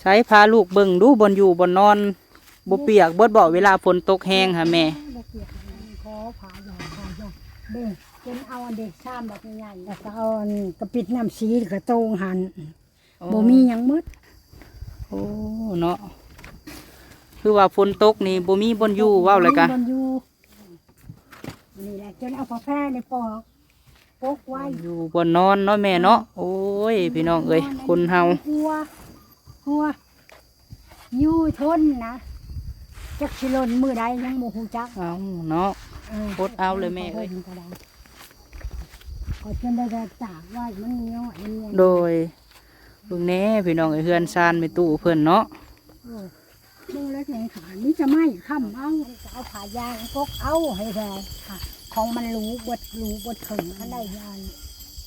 ໃສພາລູກເບິ່ງດູ ບ່ອນຢູ່ບ່ອນນອນ ບໍ່ປຽກເບິດບໍ ເວລາຝົນຕົກແຮງຫາແມ່? ບໍ່ປຽກ ຂໍຜ້າຢາງ ຜ້າຢາງ ເບິ່ງ ຈົນເອົາອັນເດ ຊາມບັກໃຫຍ່ ແລ້ວກໍເອົາອັນກະປິດນ້ຳສີກະໂຕ່ງຫັ້ນ ບໍ່ມີຫຍັງໝົດ. ໂອ້ ເນາະ ຄືວ່າຝົນຕົກນີ້ບໍ່ມີບ່ອນຢູ່ ເວົ້າແລ້ວກະ ບໍ່ມີບ່ອນຢູ່ ນີ້ແຫຼະ ຈົນເອົາຜ້າແພນີ້ປອກ ປົກໄວ້ ຢູ່ບ່ອນນອນເນາະແມ່ເນາະ. ໂອ້ຍ ພີ່ນ້ອງເອີຍ ຄົນເຮົາ ຫົວ ຫົວ ຢູ່ທົນນະ ຈັກຊິຫຼົ່ນມື້ໃດຍັງບໍ່ຮູ້ຈັກ. ເອົາເນາະ ເອີ ອົດເອົາເລີຍແມ່ເອີຍ ກໍໄດ້ ກໍຈົນໄດ້ແບກຕາກໄວ້ ມັນຍ້ອຍ ໂດຍ ເບິ່ງແດ່ພີ່ນ້ອງເອີຍ ເຮືອນຊານແມ່ຕູ້ເພິ່ນເນາະ. ເອີ ເບິ່ງແລ້ວແຂງຂາ ມີແຕ່ໄມ້ຄ້ຳເອົາ ເອົາຜ້າຢາງປົກເອົາໃຫ້ແດ່ ຂອງມັນຫຼູເບິດ ຫຼູເບິດເຄິ່ງ ຄັນໄດ້ ອັນ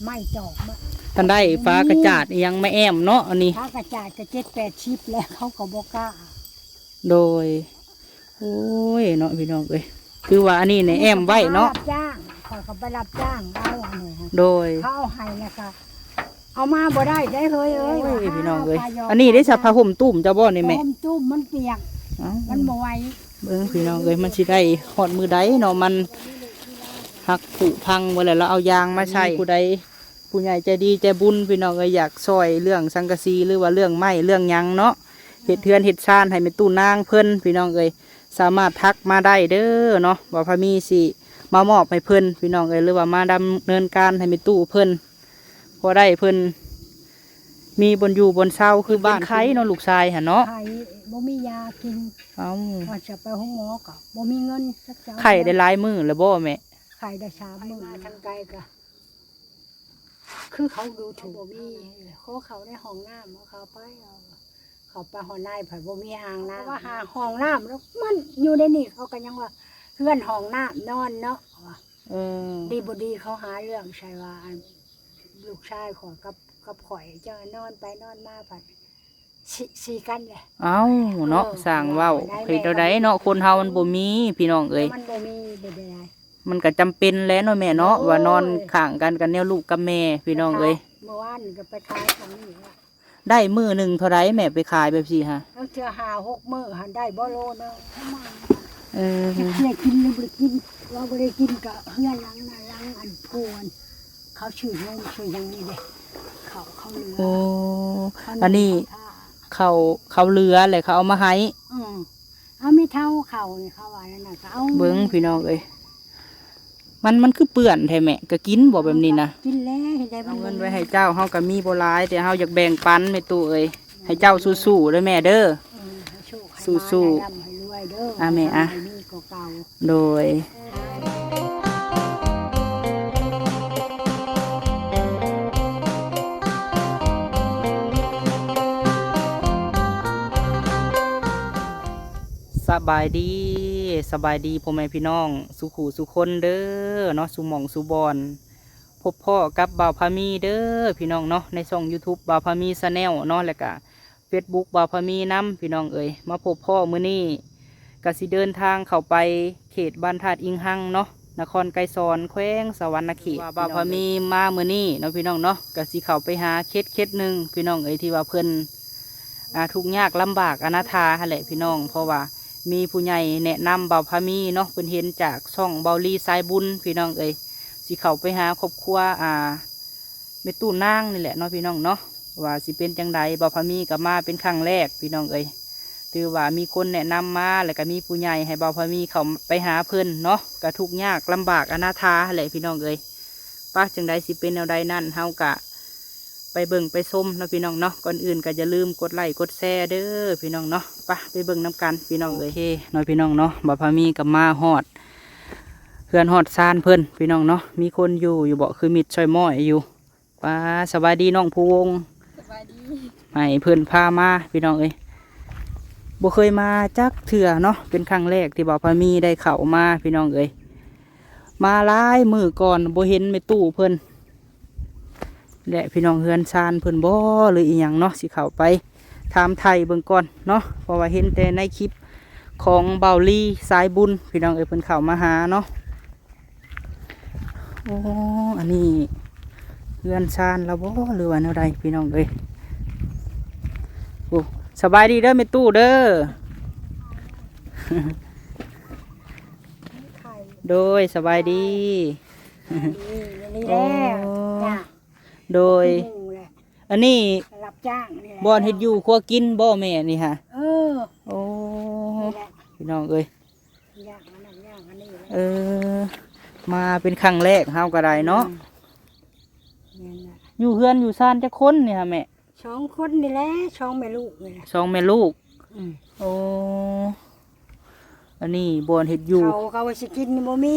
ໄມ້ຈອກມາ ຄັນໄດ້ຝາກະຈາດອີ່ຫຍັງມາແອ້ມເນາະ. ອັນນີ້ຝາກະຈາດກໍເຈັດແປດສິບແລ້ວ ເຂົາກໍບໍ່ກ້າ. ໂດຍ ໂອ້ຍ ເນາະ ພີ່ນ້ອງເອີຍ ຄືວ່າອັນນີ້ນີ້ແອ້ມໄວ້ເນາະ ຮັບຈ້າງ ຂ້ອຍກໍໄປຮັບຈ້າງເອົາ ອັນນີ້ ໂດຍ ເຂົາເອົາໃຫ້ແລ້ວກໍ ເອົາມາບໍ່ໄດ້ເດ້ເຮີ້ຍເອີຍ. ໂອ້ຍ ພີ່ນ້ອງເອີຍ ອັນນີ້ໄດ້ສະຜ້າຫົ່ມຕຸ້ມເຈົ້າບໍ່ນີ້ແມ່? ຜ້າຫົ່ມຕຸ້ມມັນປຽກ ເອົ້າ ມັນບໍ່ໄຫວ. ເບິ່ງພີ່ນ້ອງເອີຍ ມັນຊິໄດ້ຮອດມື້ໃດເນາະ ມັນຫັກຜຸພັງເບິດແລ້ວ ລາວເອົາຢາງມາໃສ່. ຜູ້ໃດ ຜູ້ໃຫຍ່ໃຈດີໃຈບຸນ ພີ່ນ້ອງເອີຍ ຢາກຊ່ອຍເລື່ອງສັງກະສີ ຫຼືວ່າເລື່ອງໄມ້ເລື່ອງຫຍັງເນາະ ເຮັດເຮືອນເຮັດຊານໃຫ້ແມ່ຕູ້ນາງເພິ່ນ ພີ່ນ້ອງເອີຍ ສາມາດທັກມາໄດ້ເດີເນາະ ບ່າວພາມີຊິມາມອບໃຫ້ເພິ່ນ ພີ່ນ້ອງເອີຍ ຫຼືວ່າມາດຳເນີນການໃຫ້ແມ່ຕູ້ເພິ່ນ ພໍໄດ້ເພິ່ນມີບ່ອນຢູ່ບ່ອນເຊົາ ຄືບ້ານ ເປັນໄຂ້ເນາະ ລູກຊາຍຫັ້ນເນາະ ໄຂ້ ບໍ່ມີຢາກິນ. ເອົ້າ ວ່າຈະໄປໂຮງໝໍກໍບໍ່ມີເງິນຈັກເຈົ້າ. ໄຂ້ໄດ້ຫຼາຍມື້ແລ້ວບໍ່ແມ່? ໄຂ້ໄດ້ສາມມື້ ມາທາງໄກກໍ ຄືເຂົາດູຖືກ ບໍ່ມີ ຂໍເຂົ້າໃນຫ້ອງນ້ຳ ເອົາເຂົ້າໄປ ເອົາເຂົ້າໄປຫ້ອງນ້ຳ ພັດບໍ່ມີອ່າງນ້ຳ ເພາະວ່າຫາຫ້ອງນ້ຳແລ້ວ ມັນຢູ່ໃນນີ້ ເຂົາກໍຍັງວ່າເຮືອນຫ້ອງນ້ຳນອນເນາະ ວ່າ ເອີ ດີບໍ່ດີເຂົາຫາເລື່ອງໃສ່ວ່າ ອັນ ລູກຊາຍຂ້ອຍກັບ ກັບຂ້ອຍ ເຈົ້ານອນໄປນອນມາ ພັດ ຊິ ຊິກັນແຫຼະ. ເອົ້າເນາະ ເອີ ຊ່າງເວົ້າ ເຮັດແນວໃດເນາະ ຄົນເຮົາມັນບໍ່ມີ ພີ່ນ້ອງເອີຍ ມັນບໍ່ມີເຮັດໃດ ມັນກໍຈຳເປັນແຫຼະເນາະແມ່ເນາະ ໂອ້ຍ ວ່ານອນຂ້າງກັນກັບແນວລູກກັບແມ່ ພີ່ນ້ອງເອີຍ. ເມື່ອວານນີ້ກໍໄປຂາຍອັນນີ້ ໄດ້ມື້ໜຶ່ງເທົ່າໃດແມ່ໄປຂາຍແບບຊີ້ຫະ? ລາງເທື່ອຫ້າຫົກມື້ຫັ້ນໄດ້ບໍ່ໂລໜຶ່ງ ເອີ ຈັກເທື່ອກິນຫຼືບໍ່ໄດ້ກິນ ວ່າບໍ່ໄດ້ກິນກໍເຮືອນຫຼັງນັ້ນ ຫຼັງອັນຜູ້ອັນ ເຂົາຊື້ນົມຊື້ຫຍັງນີ້ເດ້ ເຂົ້າ ເຂົ້າເຫຼືອ. ໂອ້ ເຂົ້າໜຶ່ງ ອັນນີ້ ເຂົ້າຖ້າ ເຂົ້າ ເຂົ້າເຫຼືອແຫຼະ ເຂົາເອົາມາໃຫ້. ອື ເອົາແມ່ເຖົ້າເຂົານີ້ ເຂົາວ່ານັ້ນນະ ກໍເອົາ. ເບິ່ງພີ່ນ້ອງເອີຍ ມັນ ມັນຄືເປື້ອນແທ້ແມ່ ກໍກິນບໍ່ແບບນີ້ນະ? ກິນແລ້ວ ເຮັດໃດມັນ ເອົາເງິນໄວ້ໃຫ້ເຈົ້າ ເຮົາກໍມີບໍ່ຫຼາຍ ແຕ່ເຮົາຢາກແບ່ງປັນແມ່ຕູ້ເອີຍ ໃຫ້ເຈົ້າສູ້ໆເດີແມ່ເດີ. ເອີ ໃຫ້ໂຊກໃຫ້ໝານ ໃຫ້ລ່ຳໃຫ້ລວຍເດີ ອາແມ່ ອາ ໃຫ້ມີກວ່າເກົ່າ. ໂດຍ ສະບາຍດີ ສະບາຍດີພໍ່ແມ່ພີ່ນ້ອງສູ່ຄູ່ສູ່ຄົນເດີເນາະ ສູ່ໝ່ອງສູ່ບ່ອນ. ພົບພໍ້ກັບບ່າວພາມີເດີພີ່ນ້ອງເນາະ ໃນຊ່ອງຢູທູບບ່າວພາມີແຊນແນວເນາະ ແລະກະ ເຟສບຸກບ່າວພາມີນຳ ພີ່ນ້ອງເອີຍ. ມາພົບພໍ້ມື້ນີ້ ກະຊິເດີນທາງເຂົ້າໄປເຂດບ້ານທາດອິງຮັງເນາະ ນະຄອນໄກສອນ ແຂວງສະຫວັນນະເຂດ. ວ່າບ່າວພາມີມາມື້ນີ້ເນາະ ພີ່ນ້ອງເນາະ ກະຊິເຂົ້າໄປຫາເຂດ ເຂດໜຶ່ງ ພີ່ນ້ອງເອີຍ ທີ່ວ່າເພິ່ນ ອ່າ ທຸກຍາກລຳບາກອະນາຖາຫັ້ນແຫຼະ ພີ່ນ້ອງ. ເພາະວ່າມີຜູ້ໃຫຍ່ແນະນຳບ່າວພາມີເນາະ ເພິ່ນເຫັນຈາກຊ່ອງເບົາລີສາຍບຸນ ພີ່ນ້ອງເອີຍ. ຊິເຂົ້າໄປຫາຄອບຄົວ ອ່າ ແມ່ຕູ້ນາງນີ້ແຫຼະເນາະ ພີ່ນ້ອງເນາະ ວ່າຊິເປັນຈັ່ງໃດ. ບ່າວພາມີກໍມາເປັນຄັ້ງແລກ ພີ່ນ້ອງເອີຍ. ຖືວ່າມີຄົນແນະນຳມາ ແລ້ວກໍມີຜູ້ໃຫຍ່ໃຫ້ບ່າວພາມີເຂົ້າໄປຫາເພິ່ນເນາະ ກໍທຸກຍາກລຳບາກອະນາຖາຫັ້ນແຫຼະ ພີ່ນ້ອງເອີຍ. ປະ ຈັ່ງໃດຊິເປັນແນວໃດນັ້ນ ເຮົາກະໄປເບິ່ງໄປຊົມເນາະ ພີ່ນ້ອງເນາະ. ກ່ອນອື່ນກໍຢ່າລືມກົດໄລ້ກົດແຊເດີ ພີ່ນ້ອງເນາະ. ປະ ໄປເບິ່ງນຳກັນ ພີ່ນ້ອງເອີຍ. ໂອເຄເນາະ ພີ່ນ້ອງເນາະ ບ່າວພາມີກໍມາຮອດເຮືອນຮອດຊານເພິ່ນ ພີ່ນ້ອງເນາະ. ມີຄົນຢູ່ຢູ່ບໍ? ຄືມິດຊ່ອຍມ້ອຍຢູ່. ປາ ສະບາຍດີນ້ອງພູວົງ. ສະບາຍດີ. ໃຫ້ເພິ່ນພາມາ ພີ່ນ້ອງເອີຍ. ບໍ່ເຄີຍມາຈັກເທື່ອເນາະ ເປັນຄັ້ງແລກທີ່ບ່າວພາມີໄດ້ເຂົ້າມາ ພີ່ນ້ອງເອີຍ. ມາຫຼາຍມື້ກ່ອນບໍ່ເຫັນແມ່ຕູ້ເພິ່ນ ແລະ ພີ່ນ້ອງ ເຮືອນຊານເພິ່ນບໍ່ ຫຼືອີ່ຫຍັງເນາະ. ຊິເຂົ້າໄປຖາມໄຖ່ເບິ່ງກ່ອນເນາະ ເພາະວ່າເຫັນແຕ່ໃນຄລິບຂອງເບົາລີສາຍບຸນ ພີ່ນ້ອງເອີຍ ເພິ່ນເຂົ້າມາຫາເນາະ. ໂອ້ ອັນນີ້ເຮືອນຊານລາວບໍ່ ຫຼືວ່າແນວໃດ ພີ່ນ້ອງເອີຍ? ໂອ້ ສະບາຍດີເດີແມ່ຕູ້ເດີ. ໄຂ່ ໂດຍ ສະບາຍດີ. ດີ ນີ້ແຫຼະ ໂອ້ ຈ້າງ ໂດຍ ຄືໝູ່ແຫຼະ. ອັນນີ້ ຮັບຈ້າງນີ້ແຫຼະ ບ່ອນເຮັດຢູ່ຄົວກິນບໍ່ແມ່ນີ້ຫະ? ເອີ ໂອ້ ນີ້ແຫຼະ ພີ່ນ້ອງເອີຍ ຢ່າງອັນນັ້ນຢ່າງອັນນີ້ແຫຼະ. ເອີ ມາເປັນຄັ້ງແລກເຮົາກໍໄດ້ເນາະ. ອືມ ແມ່ນລະ. ຢູ່ເຮືອນຢູ່ຊານຈັກຄົນນີ້ຫະແມ່? ສອງຄົນນີ້ແຫຼະ ສອງແມ່ລູກນີ້ແຫຼະ ສອງແມ່ລູກ. ອືມ ໂອ້ ອັນນີ້ບ່ອນເຮັດຢູ່ ເຂົາ ເຂົາວ່າຊິກິນນີ້ບໍ່ມີ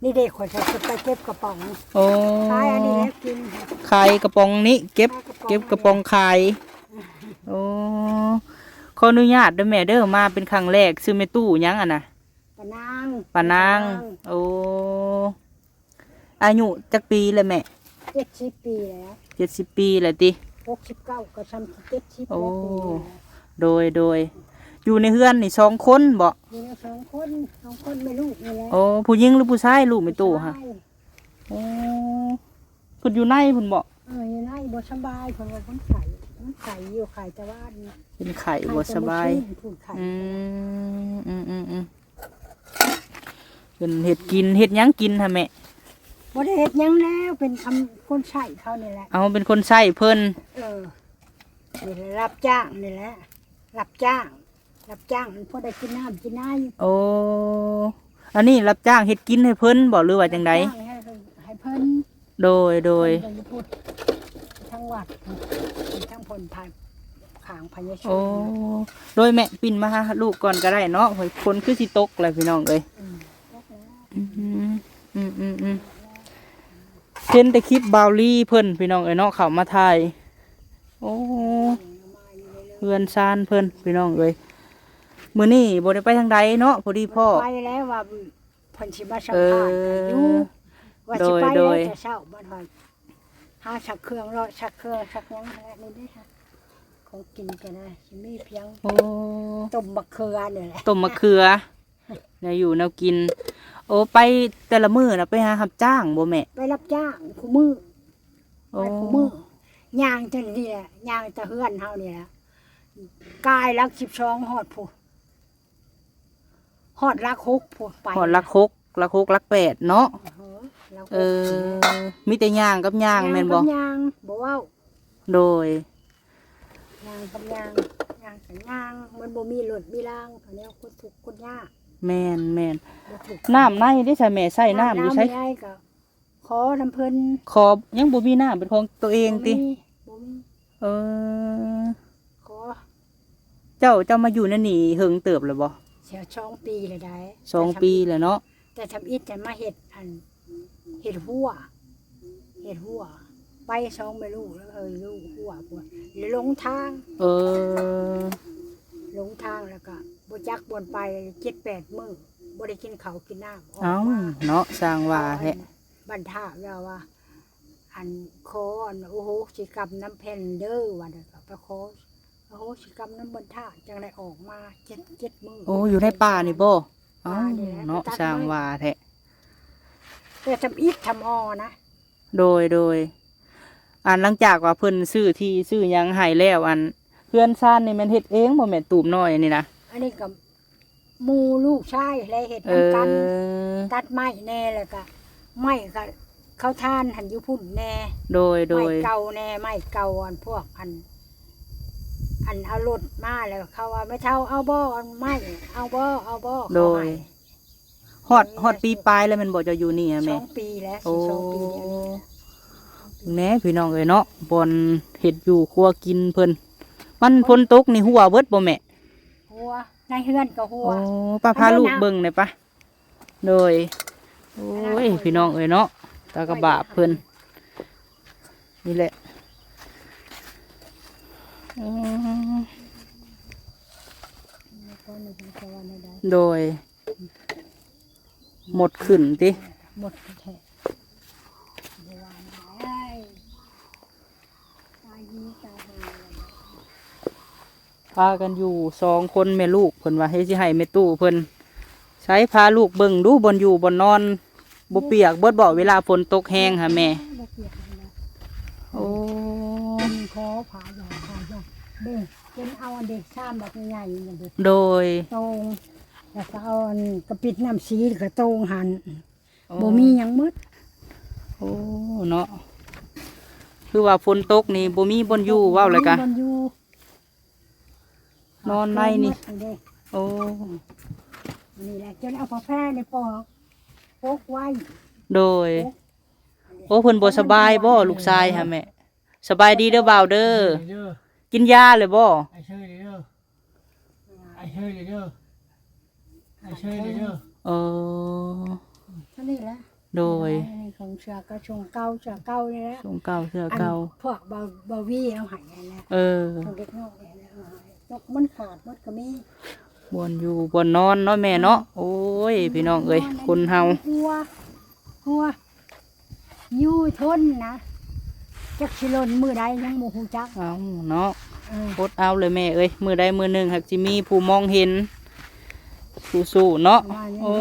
ນີ້ເດ້ ຂ້ອຍຈະໄປເກັບກະປ໋ອງ. ໂອ້ ຂາຍອັນນີ້ແຫຼະກິນ ຂາຍກະປ໋ອງນີ້ ເກັບ ຂາຍກະປ໋ອງ ເກັບກະປ໋ອງ ນີ້ແຫຼະ ຂາຍ. ໂອ້ ຂໍອະນຸຍາດເດີແມ່ເດີ ມາເປັນຄັ້ງແລກ. ຊື່ແມ່ຕູ້ຫຍັງຫັ້ນນະ? ປານາງ ປານາງ ປານາງ. ໂອ້ ອາຍຸຈັກປີແລ້ວແມ່? ເຈັດສິບປີແລ້ວ ເຈັດສິບປີແລ້ວຕິ? ຫົກສິບເກົ້າກໍຊ່ຳເຈັດສິບ ໂອ້ ແລ້ວປີນີ້. ໂດຍ ໂດຍ ຢູ່ໃນເຮືອນນີ້ສອງຄົນບໍ? ຢູ່ໃນສອງຄົນ ສອງຄົນແມ່ລູກນີ້ແຫຼະ. ໂອ້ ຜູ້ຍິງຫຼືຜູ້ຊາຍ ລູກແມ່ຕູ້ຫະ? ຜູ້ຊາຍ. ໂອ້ ເພິ່ນຢູ່ໃນພຸ້ນບໍ? ເອີ ຢູ່ໃນບໍ່ສະບາຍ ເພິ່ນວ່າເພິ່ນໄຂ້ ມັນໄຂ້ຢູ່ ໄຂ້ແຕ່ວ່າ ເປັນໄຂ້ບໍ່ສະບາຍ. ໄຂ້ແຕ່ມື້ຄືນພຸ້ນ ໄຂ້. ອືມ ອືມ ອືມ ອືມ. ເພິ່ນເຮັດກິນ ເຮັດຫຍັງກິນຫະແມ່? ບໍ່ໄດ້ເຮັດຫຍັງແລ້ວ ເປັນຄຳ ຄົນໃຊ້ເຂົານີ້ແຫຼະ. ເອົາ ເປັນຄົນໃຊ້ເພິ່ນ. ເອີ ນີ້ແຫຼະ ຮັບຈ້າງນີ້ແຫຼະ ຮັບຈ້າງ ຮັບຈ້າງ ມັນພໍໄດ້ກິນນ້ຳກິນໃນ. ໂອ້ ອັນນີ້ຮັບຈ້າງເຮັດກິນໃຫ້ເພິ່ນບໍ ຫຼືວ່າຈັ່ງໃດ? ຮັບຈ້າງໃຫ້ ໃຫ້ເພິ່ນ. ໂດຍ ໂດຍ ເພິ່ນກໍຢູ່ພຸ້ນ ທາງວັດ ທາງພົ້ນໄພ ຂ້າງພະຍາຊູນ. ໂອ້ ໂດຍ ແມ່ປິ່ນມາຫາລູກກ່ອນກໍໄດ້ເນາະ. ໂອ້ຍ ຝົນຄືຊິຕົກແລ້ວພີ່ນ້ອງເອີຍ. ອືມ ອືມ ອືມ ອືມ ອືມ ເຫັນແຕ່ຄລິບບ່າວລີເພິ່ນພີ່ນ້ອງເອີຍເນາະ ເຂົ້າມາຖ່າຍ. ໂອ້ ເຮືອນຊານເພິ່ນພີ່ນ້ອງເອີຍ. ມື້ນີ້ບໍ່ໄດ້ໄປທາງໃດເນາະ ພໍດີພໍ້ ບໍ່ໄດ້ໄປແລ້ວວ່າ ເພິ່ນຊິມາສຳພາດ ເອີ ຢູ່ ວ່າຊິໄປ ໂດຍ ແລ້ວ ໂດຍ ແຕ່ເຊົ້າ ບັດຮອດຫາຊັກເຄື່ອງ ເລາະຊັກເຄື່ອງຊັກຫຍັງຫັ້ນແຫຼະ. ນີ້ເດ້ ຂອງກິນກໍໄດ້ ຊິມີພຽງ ໂອ້ ຕົ້ມໝາກເຂືອນີ້ແຫຼະ ຕົ້ມໝາກເຂືອ ແນວຢູ່ແນວກິນ. ໂອ້ ໄປແຕ່ລະມື້ນະ ໄປຫາຮັບຈ້າງບໍ່ແມ່? ໄປຮັບຈ້າງຄູ່ມື້. ໂອ້ ໄປຄູ່ມື້ ຍ່າງຈັ່ງນີ້ແຫຼະ ຍ່າງແຕ່ເຮືອນເຮົານີ້ແຫຼະ ກາຍຫຼັກສິບສອງ ຮອດພຸ້ນ ຮອດຫຼັກຫົກພຸ້ນ ໄປ ຮອດຫຼັກຫົກ ຫຼັກຫົກ ຫຼັກແປດເນາະ. ເອີ ຫຼັກຫົກ ເອີ ມີແຕ່ຍ່າງກັບຍ່າງ ຍ່າງ ແມ່ນບໍ່? ກັບຍ່າງ ບໍ່ເວົ້າ. ໂດຍ ຍ່າງກັບຍ່າງ ຍ່າງກັບຍ່າງ ມັນບໍ່ມີລົດມີລາງ ເຂົາແນວຄົນທຸກຄົນຍາກ. ແມ່ນ ແມ່ນ ບໍ່ຖືກ ນ້ຳໃນເດ້ຊະແມ່ ໃຊ້ນ້ຳຢູ່ໃສ? ນ້ຳໃນກໍ ຂໍນຳເພິ່ນ ຂໍ ຍັງບໍ່ມີນ້ຳເປັນຂອງຕົວເອງຕິ? ບໍ່ມີ ບໍ່ມີ. ເອີ ຂໍ ເຈົ້າ ເຈົ້າມາຢູ່ໃນນີ້ເຫິງເຕີບແລ້ວບໍ່? ສອງປີແລ້ວໄດ໋ ສອງປີແລ້ວເນາະ. ແຕ່ທຳອິດຫັ້ນມາເຮັດ ອັນ ເຮັດຮົ້ວ ເຮັດຮົ້ວ ໄປສອງແມ່ລູກ ແລ້ວເຮີ້ຍລູກຮົ້ວພຸ້ນ ແລ້ວຫຼົງທາງ. ເອີ ຫຼົງທາງແລ້ວກໍບໍ່ຈັກບ່ອນໄປ ເຈັດແປດມື້ ບໍ່ໄດ້ກິນເຂົ້າກິນນ້ຳ. ເອົ້າ ເນາະ ຊ່າງວ່າແທ້. ບັນທະແລ້ວວ່າ ອັນ ຂໍ ອັນ ອະໂຫສິກຳນຳເພິ່ນເດີ ວ່ານັ້ນ ກໍໄປຂໍອະໂຫສິກຳນຳບັນທະ ຈັ່ງໄດ້ອອກມາເຈັດ ເຈັດມື້. ໂອ້ ຢູ່ໃນປ່ານີ້ບໍ່? ເອົ້າ ເນາະ ຊ່າງວ່າແທ້ ແຕ່ທຳອິດທຳອໍນະ. ໂດຍ ໂດຍ ອັນ ຫຼັງຈາກວ່າເພິ່ນຊື້ທີ່ຊື້ຫຍັງໃຫ້ແລ້ວ ອັນ ເຮືອນຊານນີ້ແມ່ນເຮັດເອງບໍ່ແມ່ ຕູບນ້ອຍນີ້ນະ? ອັນນີ້ກໍ ໝູ່ລູກຊາຍແລະເຮັດນຳກັນ. ເອີ ຕັດໄມ້ແດ່ ແລ້ວກະໄມ້ກະເຂົາທານຫັ້ນຢູ່ພຸ້ນແດ່. ໂດຍ ໂດຍ ໄມ້ເກົ່າແດ່ ໄມ້ເກົ່າ ອັນພວກ ອັນ ອັນເອົາລົດມາ ແລ້ວເຂົາວ່າ ແມ່ເຖົ້າເອົາບໍ່ ອັນໄມ້ ເອົາບໍ່ ເອົາບໍ່. ໂດຍ ເຂົາໃຫ້. ຮອດ ຮອດປີປາຍແລ້ວແມ່ນບໍ່ ເຈົ້າຢູ່ນີ້ແມ່? ສອງປີແລ້ວ. ໂອ້ ສອງປີແລ້ວ. ແນ່ ພີ່ນ້ອງເອີຍເນາະ ບ່ອນເຮັດຢູ່ຄົວກິນເພິ່ນ ມັນຝົນຕົກນີ້ຮົ່ວເບິດບໍ່ແມ່? ຮົ່ວ ໃນເຮືອນກໍຮົ່ວ. ໂອ້ ປະ ພາລູກເບິ່ງແດ່ປະ. ໂດຍ ໂອ້ຍ ພີ່ນ້ອງເອີຍເນາະ ຕາກະບາບເພິ່ນນີ້ແຫຼະ. ໂດຍ ໝົດຂຶ້ນຕິ? ໝົດແທ້. ພາກັນຢູ່ສອງຄົນແມ່ລູກ ເພິ່ນວ່າ ເຮັດ ຊິໃຫ້ແມ່ຕູ້ເພິ່ນໃຊ້ ພາລູກເບິ່ງດູ ບ່ອນຢູ່ບ່ອນນອນ ບໍ່ປຽກເບິດບໍ່ ເວລາຝົນຕົກແຮງຫາແມ່? ບໍ່ປຽກ. ໂອ້ ຂໍຜ້າຢາ ຜ້າຢາ ເບິ່ງ ຈົນເອົາອັນເດຊາມບັກໃຫຍ່ໆນັ້ນເດ້ ໂດຍ ໂຕ່ງ ແລ້ວກໍເອົາອັນກະປິດນ້ຳສີ ແລ້ວກໍໂຕ່ງຫັ້ນ ໂອ້ ບໍ່ມີຫຍັງໝົດ. ໂອ້ ເນາະ ຄືວ່າຝົນຕົກນີ້ບໍ່ມີບ່ອນຢູ່ ເວົ້າແລ້ວກະ ບໍ່ມີບ່ອນຢູ່ ນອນໃນນີ້ ໂອ້ ນີ້ແຫຼະ ຈົນເອົາຜ້າແພນີ້ປອກ ປົກໄວ້ ໂດຍ ໂອ້ ເພິ່ນບໍ່ສະບາຍບໍ່ ລູກຊາຍຫາແມ່? ສະບາຍດີເດີບ່າວເດີ ເດີ ກິນຢາແລ້ວບໍ່? ໄອ້ເຊີຍເດີ ໄອ້ເຊີຍເດີ ໄອ້ເຊີຍເດີ ເອີ ເທົ່ານີ້ແຫຼະ ໂດຍ ອັນນີ້ຂອງເສື້ອກໍຊົງເກົ່າ ເສື້ອເກົ່ານີ້ແຫຼະ ຊົງເກົ່າ ເສື້ອເກົ່າ ອັນພວກບ່າວ ບ່າວວີເອົາໃຫ້ຫັ້ນແຫຼະ ເອີ ຂອງເດັກນ້ອຍຫັ້ນແຫຼະ ເອົາໃຫ້ ຕົກມັນຂາດໝົດກໍມີ ບ່ອນຢູ່ບ່ອນນອນເນາະແມ່ເນາະ ອືມ ໂອ້ຍ ພີ່ນ້ອງເອີຍ ນອນໃນ ຄົນເຮົາ ຫົວ ຫົວ ຢູ່ທົນນະ ຈັກຊິຫຼົ່ນມື້ໃດຍັງບໍ່ຮູ້ຈັກ ເອົາເນາະ ເອີ ອົດເອົາເລີຍແມ່ເອີຍ ມື້ໃດມື້ໜຶ່ງຫາກຊິມີຜູ້ມອງເຫັນ ສູ້ໆເນາະ ປະມານນີ້ ໂອ້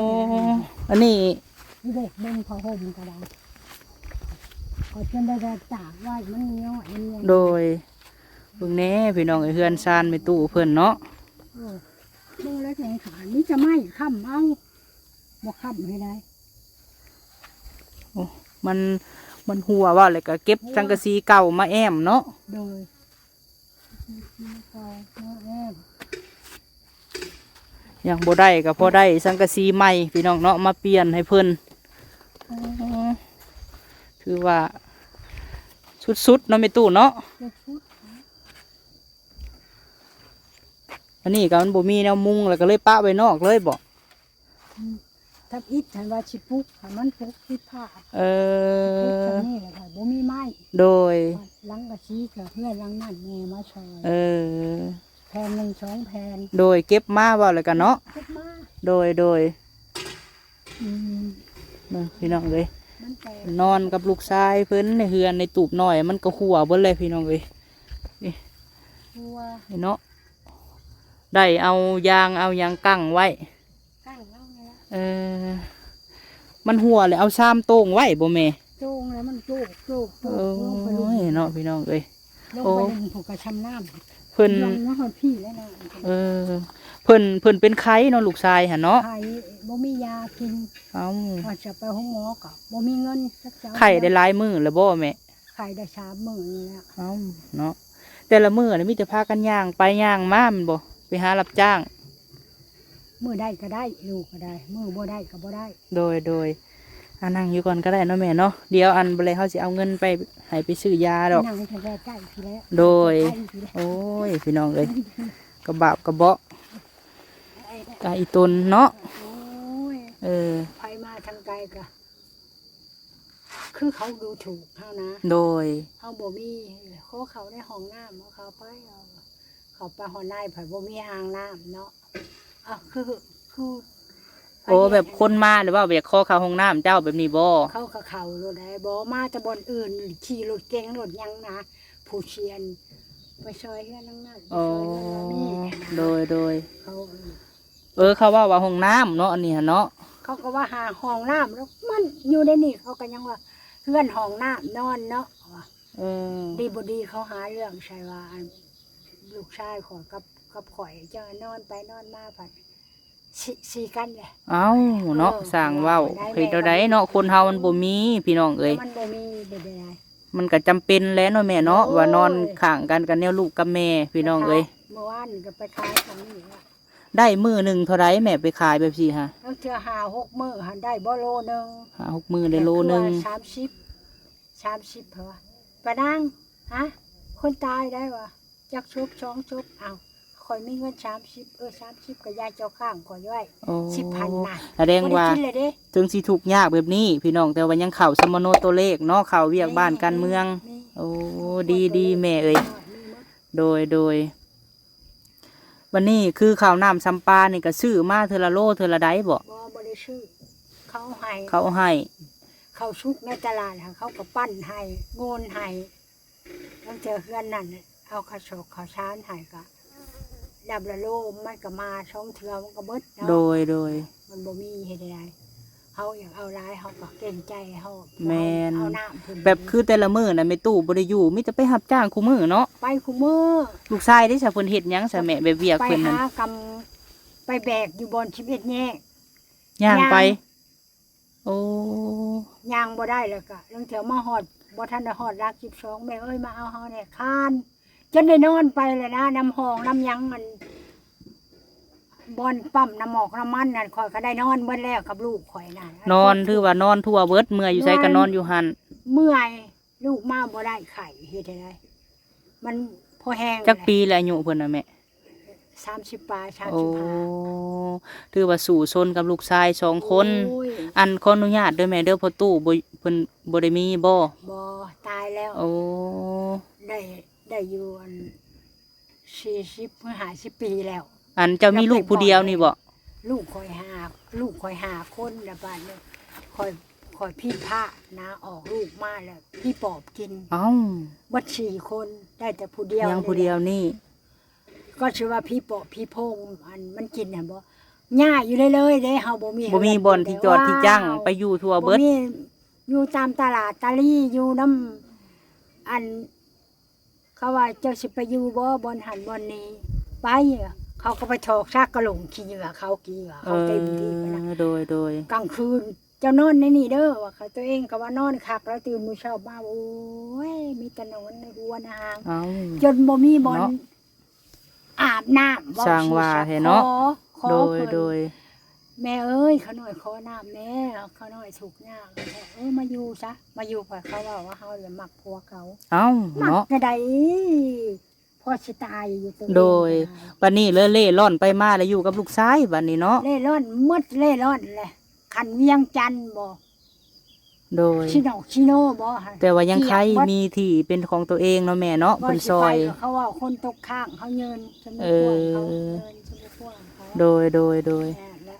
ອັນນີ້ ນີ້ເດ້ ເບິ່ງຜ້າຫົ່ມກໍໄດ້ ກໍຈົນໄດ້ຕາກໄວ້ ມັນຍ້ອຍ ມັນຫຍັງ ໂດຍ ເບິ່ງແດ່ພີ່ນ້ອງເອີຍ ເຮືອນຊານແມ່ຕູ້ເພິ່ນເນາະ ເອີ ເບິ່ງແລ້ວແຂງຂາ ມີແຕ່ໄມ້ຄ້ຳເອົາ ບໍ່ຄ້ຳໃຫ້ໄດ້ ໂອ້ ມັນ ມັນຮົ່ວ ເວົ້າແລ້ວກໍເກັບ ຮົ່ວ ສັງກະສີເກົ່າມາແອ້ມເນາະ ໂດຍ ສັງກະສີເກົ່າມາແອ້ມ ຍັງບໍ່ໄດ້ກໍພໍໄດ້ສັງກະສີໃໝ່ພີ່ນ້ອງເນາະ ມາປ່ຽນໃຫ້ເພິ່ນ ໂອ້ ຖືວ່າສຸດໆເນາະແມ່ຕູ້ເນາະ ສຸດໆ ອັນນີ້ກໍມັນບໍ່ມີແນວມຸງ ແລ້ວກໍເລີຍປະໄວ້ນອກເລີຍບໍ? ອືມ ທຳອິດຫັ້ນວ່າຊິປຸກ ໃຫ້ມັນປົກຕິດຜ້າ ເອີ ປຸກທາງນີ້ແຫຼະ ບໍ່ມີໄມ້ ໂດຍ ຫຼັງກະສີກໍເຮືອນຫຼັງນັ້ນແມ່ມາຊ່ອຍ ເອີ ແຜ່ນໜຶ່ງສອງແຜ່ນ ໂດຍ ເກັບມາເວົ້າແລ້ວກັນເນາະ ເກັບມາ ໂດຍ ໂດຍ ອືມ ເບິ່ງພີ່ນ້ອງເອີຍ ມັນແຕກ ນອນກັບລູກຊາຍເພິ່ນໃນເຮືອນໃນຕູບນ້ອຍ ມັນກໍຮົ່ວເບິດແລ້ວພີ່ນ້ອງເອີຍ ນີ້ ຮົ່ວ ນີ້ເນາະ ໄດ້ເອົາຢາງເອົາຫຍັງກັ້ງໄວ້ ເອີ ມັນຮົ່ວແລ້ວເອົາຊາມໂຕ່ງໄວ້ບໍ່ແມ່? ໂຕ່ງແລ້ວມັນໂຈກໆໆ ໂອ້ຍເນາະພີ່ນ້ອງເອີຍ ລົງໄປ ໂອ້ ເພິ່ນກໍຊຳນ້ຳ ເພິ່ນ ລົງມາຮອດພີ້ແລ້ວເນາະ ເອີ ເພິ່ນ ເພິ່ນເປັນໄຂ້ເນາະ ລູກຊາຍຫັ້ນເນາະ ໄຂ້ ບໍ່ມີຢາກິນ ເອົ້າ ວ່າຈະໄປໂຮງໝໍກໍບໍ່ມີເງິນຈັກຈະເອົາ ໄຂ້ໄດ້ຫຼາຍມື້ແລ້ວບໍ່ແມ່? ໄຂ້ໄດ້ສາມມື້ນີ້ແຫຼະ ເອົ້າ ເນາະ ແຕ່ລະມື້ນີ້ມີແຕ່ພາກັນຍ່າງໄປຍ່າງມາແມ່ນບໍ່? ໄປຫາຮັບຈ້າງ ມື້ໃດກໍໄດ້ ຢູ່ກໍໄດ້ ມື້ບໍ່ໄດ້ກໍບໍ່ໄດ້ ໂດຍ ໂດຍ ອ່າ ນັ່ງຢູ່ກ່ອນກໍໄດ້ເນາະແມ່ເນາະ ດຽວອັນ ບໍ່ແລ້ວເຮົາຊິເອົາເງິນໄປໃຫ້ໄປຊື້ຢາດອກ ນັ່ງໃກ້ໆພີ້ແຫຼະ ໂດຍ ໃກ້ໆພີ້ແຫຼະ ໂອ້ຍ ພີ່ນ້ອງເອີຍ ກະບາບກະເບາະ ກະອີ່ຕົນເນາະ ໂອ້ຍ ເອີ ໃຜມາທາງໄກກະ ຄືເຂົາດູຖູກເຮົານະ ໂດຍ ເຮົາບໍ່ມີ ຂໍເຂົ້າໃນຫ້ອງນ້ຳ ເຮົາເຂົ້າໄປ ເຂົ້າໄປຮອດໃນ ເພິ່ນບໍ່ມີອ່າງນ້ຳເນາະ ເອົາ ຄື ຄື ໂອ້ ແບບຄົນມາ ຫຼືວ່າຢາກຂໍເຂົ້າຫ້ອງນ້ຳເຈົ້າແບບນີ້ບໍ່? ເຂົາກໍເຂົ້າໂລດໃດ໋ ບໍ່ ມາແຕ່ບ່ອນອື່ນ ຂີ່ລົດເກັງລົດຫຍັງນະ ຜູ້ຊຽນ ໄປຊ່ອຍເຮືອນຫຼັງນັ້ນ ໄປຊ່ອຍເຮືອນຫຼັງນີ້ ໂດຍ ໂດຍ ເຂົາ ເອີ ເຂົາເວົ້າວ່າຫ້ອງນ້ຳເນາະ ອັນນີ້ຫັ້ນເນາະ ເຂົາກໍວ່າຫາຫ້ອງນ້ຳ ແລ້ວມັນຢູ່ໃນນີ້ ເຂົາກໍຍັງວ່າເຮືອນຫ້ອງນ້ຳນອນເນາະ ເອີ ດີບໍ່ດີເຂົາຫາເລື່ອງໃສ່ວ່າ ອັນ ລູກຊາຍຂ້ອຍກັບ ກັບຂ້ອຍ ເຈົ້ານອນໄປນອນມາ ພັດຊິ ຊິກັນແຫຼະ ເອົ້າ ເນາະ ເອີ ຊ່າງເວົ້າ ເຮັດແນວໃດເນາະ ຄົນເຮົາມັນບໍ່ມີ ພີ່ນ້ອງເອີຍ ມັນບໍ່ມີ ເຮັດແນວໃດ ມັນກໍຈຳເປັນແຫຼະເນາະແມ່ເນາະ ໂອ້ຍ ວ່ານອນຂ້າງກັນກັບແນວລູກກັບແມ່ ພີ່ນ້ອງເອີຍ ເມື່ອວານນີ້ກໍໄປຂາຍຊຳນີ້ລະ ໄດ້ມື້ໜຶ່ງເທົ່າໃດແມ່ ໄປຂາຍແບບຊີ້ຫະ? ລາງເທື່ອຫ້າຫົກມື້ຫັ້ນໄດ້ບໍ່ໂລໜຶ່ງ ຫ້າຫົກມື້ໄດ້ໂລໜຶ່ງ ສາມສິບ ສາມສິບ ເພິ່ນວ່າ ປານາງ ຫາ ຄົນຕາຍໄດ້ວ່າ ຈັກສົບ ສອງສົບ ອ້າວ ຂ້ອຍມີເງິນສາມສິບ ເອີ ສາມສິບ ກໍຢາຍເຈົ້າຄ້າງຂ້ອຍໄວ້ ໂອ້ ສິບພັນນະ ສະແດງວ່າ ບໍ່ໄດ້ກິນເລີຍເດ້ ເຖິງຊິທຸກຍາກແບບນີ້ພີ່ນ້ອງ ແຕ່ວ່າຍັງເຂົ້າສຳມະໂນຕົວເລກເນາະ ເຂົ້າວຽກ ແມ່ນ ບ້ານການເມືອງ ແມ່ນ ໂອ້ ແມ່ນ ດີ ດີແມ່ເອີຍ ຕົວເລກ ໂດຍ ໂດຍ ບັດນີ້ຄືເຂົ້ານ້ຳຊຳປານີ້ກໍຊື້ມາເທື່ອລະໂລເທື່ອລະໃດບໍ? ບໍ່ ບໍ່ໄດ້ຊື້ ເຂົາໃຫ້ ເຂົາໃຫ້ ເຂົ້າສຸກໃນຕະຫຼາດຫັ້ນ ເຂົາກໍປັ້ນໃຫ້ ໂງນໃຫ້ ລາງເທື່ອເຮືອນນັ້ນເອົາເຂົ້າສອກເຂົ້າສານໃຫ້ ກໍດັບລະໂລ ມັນກໍມາສອງເທື່ອ ມັນກໍເບິດເນາະ ໂດຍ ໂດຍ ມັນບໍ່ມີເຮັດໃດ ເຮົາຢາກເອົາຫຼາຍ ເຮົາກໍເກງໃຈ ເຮົາ ແມ່ນ ເຮົາເອົານ້ຳເພິ່ນ ແບບຄືແຕ່ລະມື້ນະ ແມ່ຕູ້ບໍ່ໄດ້ຢູ່ ມີແຕ່ໄປຮັບຈ້າງຄູ່ມື້ເນາະ? ໄປຄູ່ມື້. ລູກຊາຍເດ້ຊະ ເພິ່ນເຮັດຫຍັງຊະແມ່? ແບບວຽກເພິ່ນນັ້ນ ໄປຫາກຳ ໄປແບກຢູ່ບ່ອນສິບເອັດແຍກ ຍ່າງໄປ ຍ່າງ ໂອ້ ຍ່າງບໍ່ໄດ້ ແລ້ວກະລາງເທື່ອມາຮອດ ບໍ່ທັນໄດ້ຮອດຫຼັກສິບສອງ ແມ່ເອີຍ ມາເອົາເຮົາແດ່ ຄານ ຈົນໄດ້ນອນໄປແລ້ວນະ ນຳຫ້ອງນຳຫຍັງ ອັນ ບ່ອນປ້ຳນ້ຳໝອກນ້ຳມັນນັ້ນ ຂ້ອຍກໍໄດ້ນອນເບິດແລ້ວກັບລູກຂ້ອຍນະ ນອນ ຖືວ່ານອນທົ່ວເບິດ ເມື່ອຍຢູ່ໃສກໍນອນຢູ່ຫັ້ນ ເມື່ອຍ ລູກມາບໍ່ໄດ້ ໄຂ້ ເຮັດໃດ ມັນພໍແຮງ. ຈັກປີແລ້ວອາຍຸເພິ່ນນະແມ່? ສາມສິບປາຍ ສາມສິບຫ້າ. ໂອ້ ຖືວ່າສູ້ຊົນກັບລູກຊາຍສອງຄົນ. ໂອ້ຍ ອັນ ຂໍອະນຸຍາດເດີແມ່ເດີ ພໍ່ຕູ້ບໍ່ ເພິ່ນບໍ່ໄດ້ມີບໍ່? ບໍ່ ຕາຍແລ້ວ. ໂອ້ ໄດ້ ໄດ້ຢູ່ອັນ ສີ່ສິບ ຫຼື ຫ້າສິບປີແລ້ວ. ອັນເຈົ້າມີລູກຜູ້ດຽວນີ້ບໍ່? ລູກຂ້ອຍຫ້າ ລູກຂ້ອຍຫ້າຄົນ ແລ້ວບາດນີ້ຂ້ອຍ ຂ້ອຍຜິດພາດນະ ອອກລູກມາແລ້ວຜີປອບກິນ. ເອົ້າ ເບິດສີ່ຄົນ ໄດ້ແຕ່ຜູ້ດຽວ ຍັງຜູ້ດຽວນີ້ ກໍຊິວ່າຜີປອບຜີໂພງ ອັນມັນກິນຫັ້ນບໍ່? ຍ້າຍຢູ່ເລື້ອຍໆເດ້ ເຮົາບໍ່ມີ ບໍ່ມີບ່ອນທີ່ຈອດທີ່ຈັ້ງ ໄປຢູ່ທົ່ວເບິດ ບໍ່ມີ ຢູ່ຕາມຕະຫຼາດຕະລີ ຢູ່ນຳ ອັນ ເຂົາວ່າ ເຈົ້າຊິໄປຢູ່ບໍ່ບ່ອນຫັ້ນບ່ອນນີ້? ໄປ ເຂົາກໍໄປຖອກຊາກກະຫຼົງຂີ້ເຫຍື້ອເຂົາ ຂີ້ເຫຍື້ອເຂົາເຕັມທີ່ນະ. ເອີ ໂດຍ ໂດຍ ກາງຄືນ ເຈົ້ານອນໃນນີ້ເດີ ວ່າ ຕົວເອງກໍວ່ານອນຄັກແລ້ວ ຕື່ນມື້ເຊົ້າມາ ໂອ້ຍ ມີແຕ່ນອນໃນຫົວໃນຫາງ ເອົ້າ ຈົນບໍ່ມີບ່ອນ ເນາະ ອາບນ້ຳ ເວົ້າ ຊ່າງວ່າແທ້ເນາະ. ຂໍ ຂໍ ໂດຍ ເພິ່ນ ໂດຍ ແມ່ເອີຍ ຂ້ານ້ອຍຂໍນ້ຳແດ່ ຂ້ານ້ອຍທຸກຍາກ. ເອີ ມາຢູ່ຊະ ມາຢູ່ ເພາະເຂົາເວົ້າວ່າເຮົາລະມັກຜົວເກົ່າ. ເອົ້າ ມັກ ເນາະ ກະໄດ້ ພໍຊິຕາຍຢູ່ຕົວເອງ. ໂດຍ ກໍໄດ້ ບັດນີ້ເລີເລ່ລ່ອນໄປມາ ແລ້ວຢູ່ກັບລູກຊາຍບັດນີ້ເນາະ. ເລ່ລ່ອນໝົດ ເລ່ລ່ອນແຫຼະ ຄັນວຽງຈັນບໍ່ ໂດຍ ຊິນອກຊິໂນບໍ່ ແຕ່ວ່າຍັງໄຄມີທີ່ເປັນຂອງຕົວເອງເນາະແມ່ເນາະ ເພິ່ນຊ່ອຍ. ເຂົາເວົ້າຄົນຕົກຄ້າງ ເຮົາຢືນ ເອີ ໂດຍ ໂດຍ ໂດຍ ແມ່ນແຫຼະ.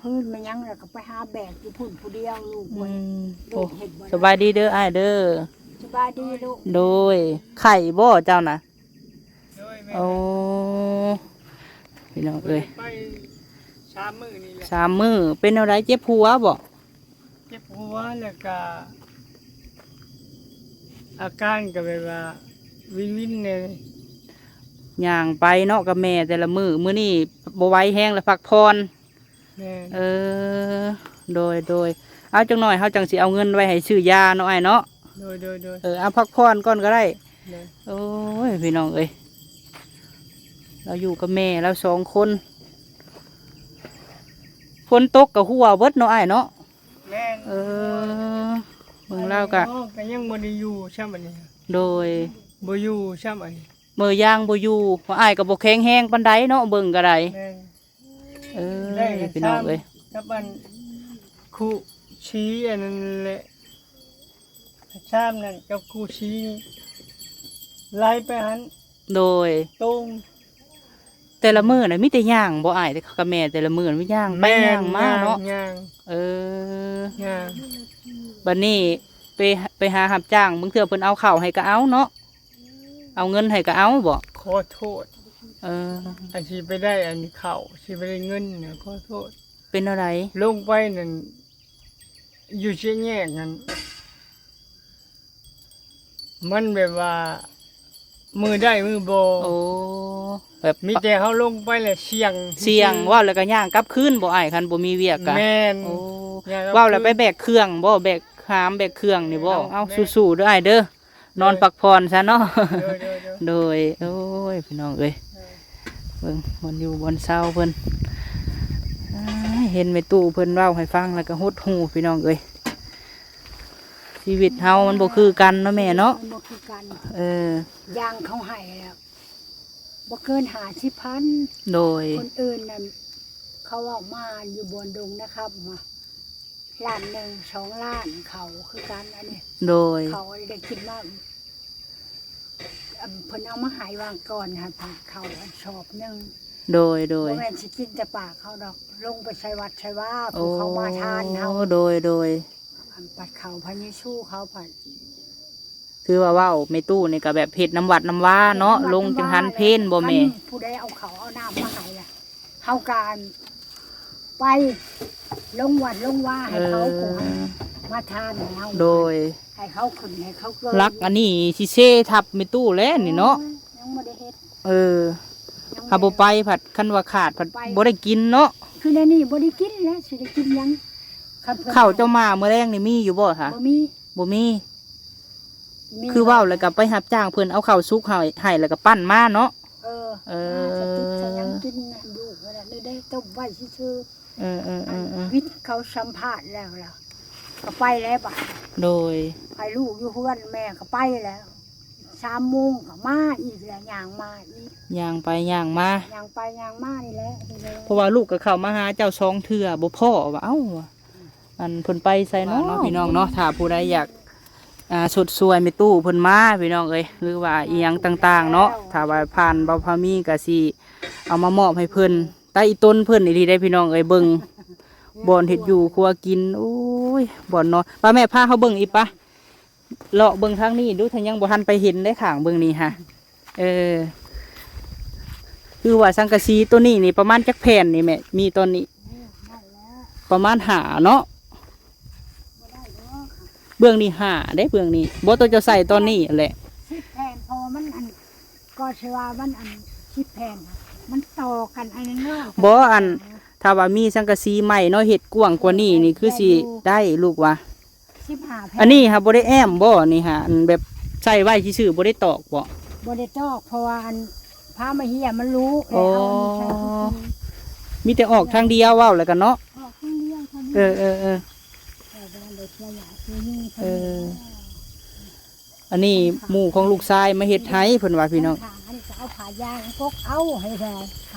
ພື້ນແມ່ນຫຍັງລະກໍໄປຫາແບກຢູ່ພຸ້ນຜູ້ດຽວ ລູກເອີຍ. ອືມ ລູກເຮັດບໍ່ໄດ້. ໂອ້ ສະບາຍດີເດີອ້າຍເດີ. ສະບາຍດີລູກ. ໂດຍ ໄຂ້ບໍ່ເຈົ້ານະ? ໂດຍ ແມ່ນ. ໂອ້ ພີ່ນ້ອງເອີຍ ໄປສາມມື້ນີ້ແຫຼະ ສາມມື້. ເປັນແນວໃດ ເຈັບຫົວບໍ່? ເຈັບຫົວ ແລ້ວກະອາການກໍແບບວ່າວິນໆແດ່ ຍ່າງໄປເນາະກັບແມ່ແຕ່ລະມື້. ມື້ນີ້ບໍ່ໄຫວແຮງແລ້ວ ພັກຜ່ອນ. ແມ່ນ. ເອີ ໂດຍ ໂດຍ ເອົາ ຈັກໜ້ອຍເຮົາຈັ່ງຊິເອົາເງິນໄວ້ໃຫ້ຊື້ຢາເນາະອ້າຍເນາະ. ໂດຍ ໂດຍ ໂດຍ. ເອີ ເອົາ ພັກຜ່ອນກ່ອນກໍໄດ້. ໂດຍ. ໂອ້ຍ ພີ່ນ້ອງເອີຍ ລາວຢູ່ກັບແມ່ລາວສອງຄົນ ຝົນຕົກກໍຮົ່ວເບິດເນາະອ້າຍເນາະ. ແມ່ນ. ເອີ ເບິ່ງລາວກະ ກໍຍັງບໍ່ໄດ້ຢູ່ຊ້ຳອັນນີ້. ໂດຍ. ບໍ່ຢູ່ຊ້ຳອັນນີ້ ເມີຍຢາງບໍ່ຢູ່ ອ້າຍກໍບໍ່ແຂງແຮງປານໃດເນາະ ເບິ່ງກໍໄດ້. ແມ່ນ. ເອີ ພີ່ນ້ອງເອີຍ ກັບອັນ ຄຸຊີອັນນັ້ນແຫຼະ ຊາມນັ້ນກັບຄຸຊີໄລ່ໄປຫັ້ນ. ໂດຍ. ຕົງ ແຕ່ລະມື້ນະມີແຕ່ຍ່າງບໍ່ອ້າຍ ກັບແມ່ແຕ່ລະມື້ນະມີຍ່າງໄປ ແມ່ນ ຍ່າງມາເນາະ. ຍ່າງ ຍ່າງ. ເອີ ຍ່າງ. ບັດນີ້ໄປ ໄປຫາຮັບຈ້າງ ບາງເທື່ອເພິ່ນເອົາເຂົ້າໃຫ້ກໍເອົາເນາະ ເອົາເງິນໃຫ້ກໍເອົາບໍ? ຂໍໂທດ. ເອີ ອັນຊິໄປໄດ້ອັນເຂົ້າ ຊິໄປໄດ້ເງິນນະ ຂໍໂທດ. ເປັນແນວໃດ? ລົງໄປນັ້ນ ຢູ່ສີ່ແຍກນັ້ນ ມັນແບບວ່າ ມື້ໄດ້ມື້ບໍ່. ໂອ້ ແບບ ມີແຕ່ເຮົາລົງໄປແລ້ວສ່ຽງ ສ່ຽງ ເວົ້າແລ້ວກໍຍ່າງກັບຄືນບໍ່ອ້າຍ ຄັນບໍ່ມີວຽກກະ? ແມ່ນ. ໂອ້ ເວົ້າແລ້ວໄປແບກເຄື່ອງບໍ່? ແບກຫາມແບກເຄື່ອງນີ້ບໍ່? ເອົາ ແມ່ນ. ສູ້ໆເດີອ້າຍເດີ. ນອນ ໂດຍ ພັກຜ່ອນຊະເນາະ. ໂດຍ ໂດຍ ໂດຍ ໂດຍ. ໂອ້ຍ ພີ່ນ້ອງເອີຍ ເອີ ເບິ່ງບ່ອນຢູ່ບ່ອນເຊົາເພິ່ນ. ອ້າຍ ເຫັນແມ່ຕູ້ເພິ່ນເວົ້າໃຫ້ຟັງແລ້ວກໍຫົດຫູ່ ພີ່ນ້ອງເອີຍ ຊີວິດເຮົາມັນບໍ່ຄືກັນເນາະແມ່ເນາະ. ມັນບໍ່ຄືກັນ. ເອີ ຢ່າງເຂົາໃຫ້ແລ້ວ ບໍ່ເກີນຫ້າສິບພັນ. ໂດຍ. ຄົນອື່ນນັ້ນ ເຂົາເວົ້າມາຢູ່ບ່ອນດົງນະຄັບ ວ່າລ້ານໜຶ່ງ ສອງລ້ານ ເຂົ້າຄືກັນ ອັນນີ້. ໂດຍ. ເຂົ້າໄດ້ກິນມາ ອັນ ເພິ່ນເອົາມາໃຫ້ວາງກ່ອນຫັ້ນ ເຂົ້າອັນສອບໜຶ່ງ. ໂດຍ ໂດຍ. ບໍ່ແມ່ນຊິກິນແຕ່ປາກເຮົາດອກ ລົງໄປໃສ່ວັດໃສ່ວາ ໂອ້ ຜູ້ເຂົາມາທານເຮົາ. ໂດຍ ໂດຍ. ອັນປັດເຂົ້າພະເຢຊູເຂົາພັດ ຄືວ່າເວົ້າແມ່ຕູ້ນີ້ກໍແບບເຮັດນຳວັດນຳວາເນາະ ເຮັດນຳວັດ ລົງຈັງຫັນເພນບໍ່ແມ່? ນຳວັດ ຄັນຜູ້ໃດເອົາເຂົ້າເອົານ້ຳມາໃຫ້ລະ ເຮົາກໍໄປ ລົງວັດລົງວາໃຫ້ເຂົາ ເອີ ຜູ້ໃຫ້ມາທານໃຫ້ເຮົາ ໂດຍ ໃຫ້ເຂົາຂຶ້ນໃຫ້ເຂົາເກີດ ຫຼັກອັນນີ້ຊິເຊທັບແມ່ຕູ້ແລ້ວນີ້ເນາະ ໂອ້ຍ ຍັງບໍ່ໄດ້ເຮັດ ເອີ ຍັງບໍ່ໄດ້ ຖ້າບໍ່ໄປພັດ ຄັນວ່າຂາດພັດ ໄປ ບໍ່ໄດ້ກິນເນາະ ຄືແນວນີ້ບໍ່ໄດ້ກິນແລ້ວ ຊິໄດ້ກິນຫຍັງ ຄັນເພິ່ນ ເຂົ້າເຈົ້າມາມື້ແລງນີ້ມີຢູ່ບໍ່ຄະ? ບໍ່ມີ ບໍ່ມີ ມີ ຄືເວົ້າແລ້ວກໍໄປຮັບຈ້າງເພິ່ນເອົາເຂົ້າສຸກໃຫ້ ໃຫ້ແລ້ວກໍປັ້ນມາເນາະ ເອີ ເອີ ມາສະຕິດສະຫຍັງກິນຢູ່ນັ້ນແຫຼະ ນີ້ໄດ້ຕົ້ມໄວ້ຊື່ໆ ເອີໆໆໆ ວິດເຂົາສຳພາດແລ້ວລະ ກໍໄປແລ້ວບາດ ໂດຍ ໃຫ້ລູກຢູ່ເຮືອນແມ່ກໍໄປແລ້ວ ສາມໂມງກໍມາອີກແລ້ວ ຍ່າງມາອີກ ຍ່າງໄປຍ່າງມາ ຍ່າງໄປຍ່າງມານີ້ແຫຼະ ເພາະວ່າລູກກໍເຂົ້າມາຫາເຈົ້າສອງເທື່ອບໍ່ພໍວ່າ ເອົ້າ ອັນເພິ່ນໄປໃສເນາະ ວ່າເນາະ ພີ່ນ້ອງເນາະ ຖ້າຜູ້ໃດຢາກ ອ່າ ຊົດຊ່ວຍແມ່ຕູ້ເພິ່ນມາ ພີ່ນ້ອງເອີຍ ຫຼືວ່າອີ່ຫຍັງຕ່າງໆເນາະ ຖ້າວ່າຜ່ານເບົາພາມີກໍຊິເອົາມາມອບໃຫ້ເພິ່ນ ແຕ່ອີ່ຕົນເພິ່ນນີ້ດີໄດ໋ ພີ່ນ້ອງເອີຍ ເບິ່ງບ່ອນເຮັດຢູ່ຄົວກິນ ໂອ້ຍ ບ່ອນນອນ ປາແມ່ພາເຮົາເບິ່ງອີກປະ ເລາະເບິ່ງທາງນີ້ດູ ຖ້າຍັງບໍ່ທັນໄປເຫັນເດ້ ຂ້າງເບິ່ງນີ້ຫາ ເອີ ຄືວ່າສັງກະສີໂຕນີ້ນີ້ປະມານຈັກແຜ່ນນີ້ແມ່ ມີຕອນນີ້ ປະມານຫ້າເນາະ ເບື້ອງນີ້ຫ້າເດ້ ເບື້ອງນີ້ ບໍ່ ໂຕເຈົ້າໃສ່ຕອນນີ້ຫັ້ນແຫຼະ ສິບແຜ່ນ ເພາະວ່າມັນອັນ ກໍຊິວ່າມັນອັນ ສິບແຜ່ນ ມັນຕໍ່ກັນອັນນັ້ນເນາະ ບໍ່ ອັນ ຖ້າວ່າມີສັງກະສີໃໝ່ເນາະ ເຮັດກວ້າງກວ່ານີ້ນີ້ ຄືຊິໄດ້ລູກວ່າ ສິບຫ້າແຜ່ນ ອັນນີ້ຫາບໍ່ໄດ້ແອ້ມບໍ່ ອັນນີ້ຫາ ອັນແບບໃສ່ໄວ້ຊື່ໆ ບໍ່ໄດ້ຕອກບໍ່? ບໍ່ໄດ້ຕອກ ເພາະວ່າອັນ ຜ້າມາເຮຍມັນຫຼຸ ແລ້ວເອົາອັນນີ້ໃສ່ຊື່ໆ ມີແຕ່ອອກທາງດຽວ ເວົ້າແລ້ວກັນເນາະ ອອກທາງດຽວເທົ່ານີ້ ເອີໆໆ ແຕ່ວ່າລົດຂະຫຍາຍຄືນີ້ເທົ່ານີ້ ເອີ ອັນນີ້ໝູ່ຂອງລູກຊາຍມາເຮັດໃຫ້ເພິ່ນວ່າ ພີ່ນ້ອງ ທາງອັນນີ້ກໍເອົາຜ້າຢາງກົກເອົາໃຫ້ແທ້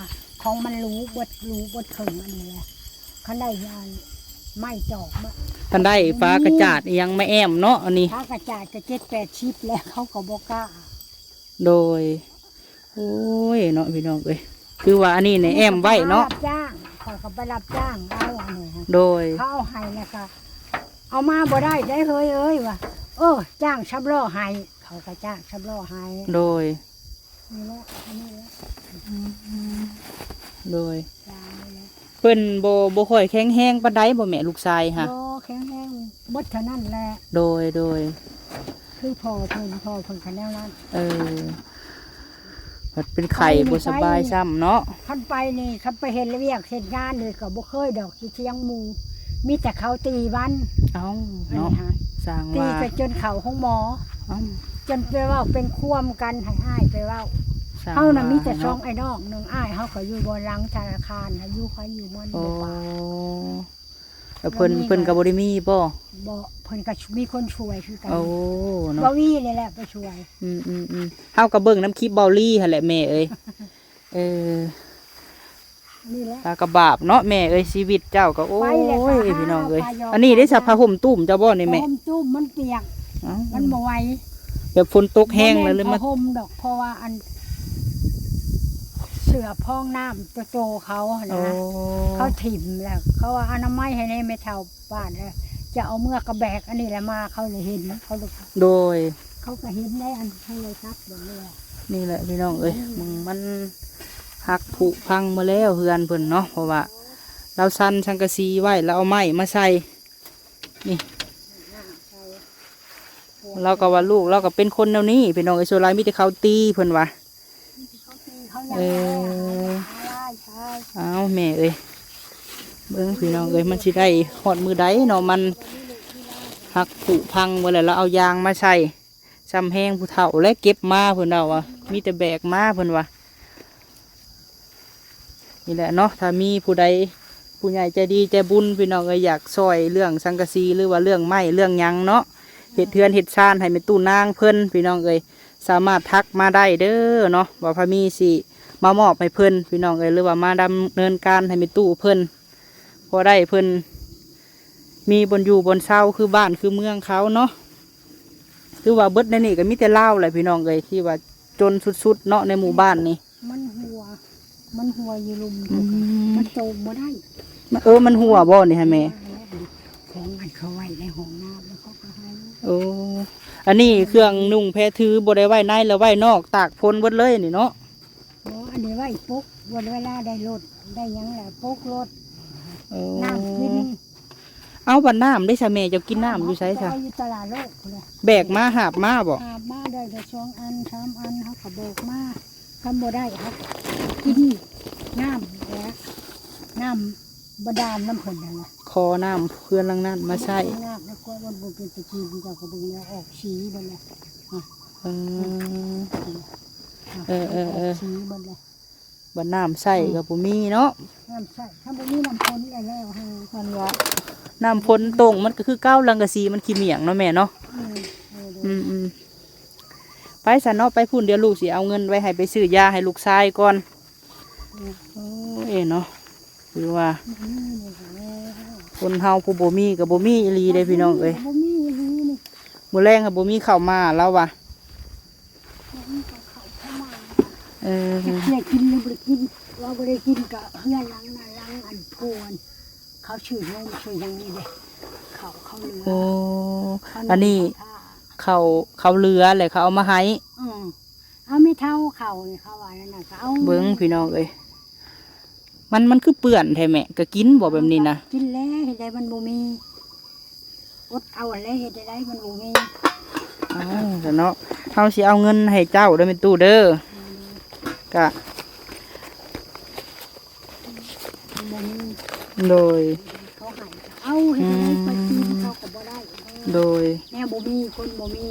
ຂອງມັນຫຼຸເບິດ ຫຼຸເບິດເຄິ່ງອັນນີ້ແຫຼະ ຄັນໄດ້ອັນໄມ້ຈອກມາ ຄັນໄດ້ຝາກະຈາດອີ່ຫຍັງມາແອ້ມເນາະ ອັນນີ້ ຝາກະຈາດກໍເຈັດແປດສິບແລ້ວ ເຂົາກໍບໍ່ກ້າ ໂດຍ ໂອ້ຍເນາະ ພີ່ນ້ອງເອີຍ ຄືວ່າອັນນີ້ນີ້ແອ້ມໄວ້ເນາະ ຮັບຈ້າງ ຂ້ອຍກໍໄປຮັບຈ້າງເອົາອັນນີ້ ໂດຍ ເຂົາເອົາໃຫ້ແລ້ວກໍເອົາມາບໍ່ໄດ້ເດ້ເຮີ້ຍເອີຍວ່າ ເອີ ຈ້າງສຳລໍ້ໃຫ້ ເຂົາກໍຈ້າງສຳລໍ້ໃຫ້ ໂດຍ ນີ້ແຫຼະ ອັນນີ້ແຫຼະ ອືມ ໂດຍ ຈ້າງນີ້ແຫຼະ ເພິ່ນບໍ່ ບໍ່ຄ່ອຍແຂງແຮງປານໃດບໍ່ແມ່ ລູກຊາຍຫາ? ບໍ່ແຂງແຮງ ເບິດເທົ່ານັ້ນແຫຼະ ໂດຍ ໂດຍ ຄືພໍ່ເພິ່ນ ພໍ່ເພິ່ນກໍແນວນັ້ນ ເອີ ພັດເປັນໄຂ້ບໍ່ສະບາຍຊ້ຳເນາະ ຄັນໄປນີ້ ຄັນໄປເຮັດວຽກເຮັດງານນີ້ກໍບໍ່ເຄີຍດອກ ຊິຖຽງໝູ່ ມີແຕ່ເຂົາຕີມັນ ເອົ້າ ອັນນີ້ ເນາະ ຫາ ສ້າງວ່າ ຕີກໍຈົນເຂົ້າໂຮງໝໍ ເອົ້າ ຈົນໄປເວົ້າເປັນຄວາມກັນ ໃຫ້ອ້າຍໄປເວົ້າ ສ້າງ ເຮົານະ ວ່າ ມີແຕ່ ເນາະ ສອງອ້າຍນ້ອງ ໜຶ່ງອ້າຍເຮົາກໍຢູ່ບ່ອນຫຼັງທະນາຄານ ຢູ່ໃຜຢູ່ມັນ ໂອ້ ບໍ່ປາກ ແລ້ວເພິ່ນ ເພິ່ນກໍບໍ່ໄດ້ມີບໍ່? ບໍ່ ເພິ່ນກໍມີຄົນຊ່ວຍຄືກັນ ໂອ້ ເນາະ ບ່າວວີນີ້ແຫຼະໄປຊ່ວຍ ອືມໆໆ ເຮົາກໍເບິ່ງນຳຄລິບບ່າວລີຫັ້ນແຫຼະແມ່ເອີຍ ເອີ ນີ້ແຫຼະ ລາວກໍບາບເນາະແມ່ເອີຍ ຊີວິດເຈົ້າກໍ ໂອ້ຍ ພີ່ນ້ອງເອີຍ ອັນນີ້ເດ້ ສະຜ້າຫົ່ມຕຸ້ມເຈົ້າບໍ່ນີ້ແມ່? ຜ້າຫົ່ມຕຸ້ມມັນປຽກ ເອົ້າ ມັນບໍ່ໄຫວ ແບບຝົນຕົກແຮງແລ້ວ ບໍ່ແມ່ນຜ້າຫົ່ມດອກ ເພາະວ່າອັນ ເສື້ອພອງນ້ຳໂຕໆເຂົາຫັ້ນນະ ໂອ້ ເຂົາຖິ້ມແລ້ວ ເຂົາວ່າອະນາໄມໃຫ້ແດ່ແມ່ເຖົ້າ ບາດແລ້ວຈະເອົາເມືອກະແບກອັນນີ້ແຫຼະມາ ເຂົາລະເຫັນ ເຂົາລະ ໂດຍ ເຂົາກະເຫັນໃນອັນໂທລະສັບເບິ່ງແລ້ວ ນີ້ແຫຼະພີ່ນ້ອງເອີຍ ອືມ ມັນຫັກຜຸພັງໝົດແລ້ວເຮືອນເພິ່ນເນາະ ເພາະວ່າລາວຊັນສັງກະສີໄວ້ ລາວເອົາໄມ້ມາໃສ່ ນີ້ ລາວກໍວ່າລູກລາວກໍເປັນຄົນແນວນີ້ພີ່ນ້ອງເອີຍ ສ່ວນຫຼາຍມີແຕ່ເຂົາຕີເພິ່ນວ່າ ເອີ ເອົາແມ່ເອີຍ ເບິ່ງພີ່ນ້ອງເອີຍ ມັນຊິໄດ້ຮອດມື້ໃດເນາະ ມັນຫັກຜຸພັງເບິດແລ້ວ ລາວເອົາຢາງມາໃສ່ ຊ່ຳແຮງຜູ້ເຖົ້າແລະເກັບມາ ເພິ່ນເວົ້າວ່າ ມີແຕ່ແບກມາ ເພິ່ນວ່າ ນີ້ແຫຼະເນາະ ຖ້າມີຜູ້ໃດ ຜູ້ໃຫຍ່ໃຈດີໃຈບຸນ ພີ່ນ້ອງເອີຍ ຢາກຊ່ອຍເລື່ອງສັງກະສີ ຫຼືວ່າເລື່ອງໄມ້ເລື່ອງຫຍັງເນາະ ເຮັດເຮືອນເຮັດຊານໃຫ້ແມ່ຕູ້ນາງເພິ່ນ ພີ່ນ້ອງເອີຍ ສາມາດທັກມາໄດ້ເດີເນາະ ວ່າພາມີຊິມາມອບໃຫ້ເພິ່ນ ພີ່ນ້ອງເອີຍ ຫຼືວ່າມາດຳເນີນການໃຫ້ແມ່ຕູ້ເພິ່ນ ພໍໄດ້ເພິ່ນມີບ່ອນຢູ່ບ່ອນເຊົາ ຄືບ້ານຄືເມືອງເຂົາເນາະ ຄືວ່າເບິດໃນນີ້ກໍມີແຕ່ລາວແຫຼະ ພີ່ນ້ອງເອີຍ ທີ່ວ່າຈົນສຸດໆເນາະ ໃນໝູ່ບ້ານນີ້ ມັນຮົ່ວ ມັນຮົ່ວຢູ່ລຸ່ມ ອືມ ມັນໂຕກບໍ່ໄດ້ ມັນ ເອີ ມັນຮົ່ວບໍ່ນີ້ຫະແມ່? ຂອງອັນເຂົາໄວ້ໃນຫ້ອງນ້ຳ ແລ້ວເຂົາກໍໃຫ້ ໂອ້ ອັນນີ້ເຄື່ອງນຸ່ງແພຖື ບໍ່ໄດ້ໄວ້ໃນ ແລ້ວໄວ້ນອກ ຕາກຝົນເບິດເລີຍນີ້ເນາະ ບໍ່ ອັນນີ້ໄວ້ປົກ ເວລາໄດ້ລົດໄດ້ຫຍັງແລ້ວປົກລົດ ເອີ ນ້ຳກິນ. ເອົາ ບັດນ້ຳເດ້ຊະແມ່ ເຈົ້າກິນນ້ຳຢູ່ໃສຊະ? ເອົາຢູ່ຕະຫຼາດໂລກພຸ້ນແຫຼະ ແບກມາຫາບມາບໍ? ຫາບມາໄດ້ແຕ່ສອງອັນສາມອັນ ເຮົາກໍແບກມາ. ຄັນບໍ່ໄດ້ເຮົາກໍກິນນ້ຳແຫຼະ ນ້ຳບາດານນຳເພິ່ນຫັ້ນແຫຼະ ຂໍນ້ຳເພື່ອນຫຼັງນັ້ນມາໃຊ້. ນ້ຳແລ້ວກໍມັນບໍ່ເປັນຕາກິນ ເຈົ້າກໍເບິ່ງແລ້ວອອກສີເບິດແລ້ວ. ເອີ ເອີໆໆ ອອກສີເບິດແລ້ວ. ບັດນ້ຳໃຊ້ກໍບໍ່ມີເນາະ ນ້ຳໃຊ້ ຖ້າບໍ່ມີນ້ຳຝົນແລ້ວ ແລ້ວເຮົາ ມັນວ່ານ້ຳຝົນຕົງ ມັນກໍຄືເກົ່າ ສັງກະສີມັນຂີ້ໝ້ຽງເນາະແມ່ເນາະ. ອືມ ອືມໆ ໄປຊະເນາະ ໄປພຸ້ນ ດຽວລູກຊິເອົາເງິນໄວ້ໃຫ້ໄປຊື້ຢາໃຫ້ລູກຊາຍກ່ອນ. ໂອ້ຍເນາະ ຄືວ່າຄົນເຮົາຜູ້ບໍ່ມີກໍບໍ່ມີອີ່ຫຼີເດ້ພີ່ນ້ອງເອີຍ. ບໍ່ມີອີ່ຫຼີນີ້ ມື້ແລງຫາບໍ່ມີເຂົ້າມາ ລາວວ່າ ເອີ ເຮັດເພື່ອກິນ ບໍ່ໄດ້ກິນ ເຮົາບໍ່ໄດ້ກິນ ກໍເຮືອນຫຼັງນັ້ນ ຫຼັງອັນຜູ້ອັນເຂົາຊື້ນົມຊື້ຫຍັງນີ້ເດ້ ເຂົາ ເຂົາເຫຼືອ. ໂອ້ ອັນນີ້ເຂົາ ເຂົາເຫຼືອແຫຼະ ເຂົາເອົາມາໃຫ້. ອືມ ເອົາແມ່ເຖົ້າເຂົານີ້ ເຂົາວ່ານັ້ນນະ ກໍເອົາ. ເບິ່ງພີ່ນ້ອງເອີຍ ມັນ ມັນຄືເປື້ອນແທ້ແມ່ ກໍກິນບໍ່ແບບນີ້ນະ? ກິນແລ້ວ ເຮັດໃດມັນບໍ່ມີ ອົດເອົາແລ້ວ ເຮັດໃດມັນບໍ່ມີ. ເອົາຊະເນາະ ເຮົາຊິເອົາເງິນໃຫ້ເຈົ້າເດີແມ່ຕູ້ເດີ. ອືມ ກະ ມັນບໍ່ມີ. ໂດຍ ເຂົາໃຫ້ເອົາ ເຮັດໃດໄປກິນເຂົາກໍບໍ່ໄດ້. ໂດຍ ແນວບໍ່ມີ ຄົນບໍ່ມີ.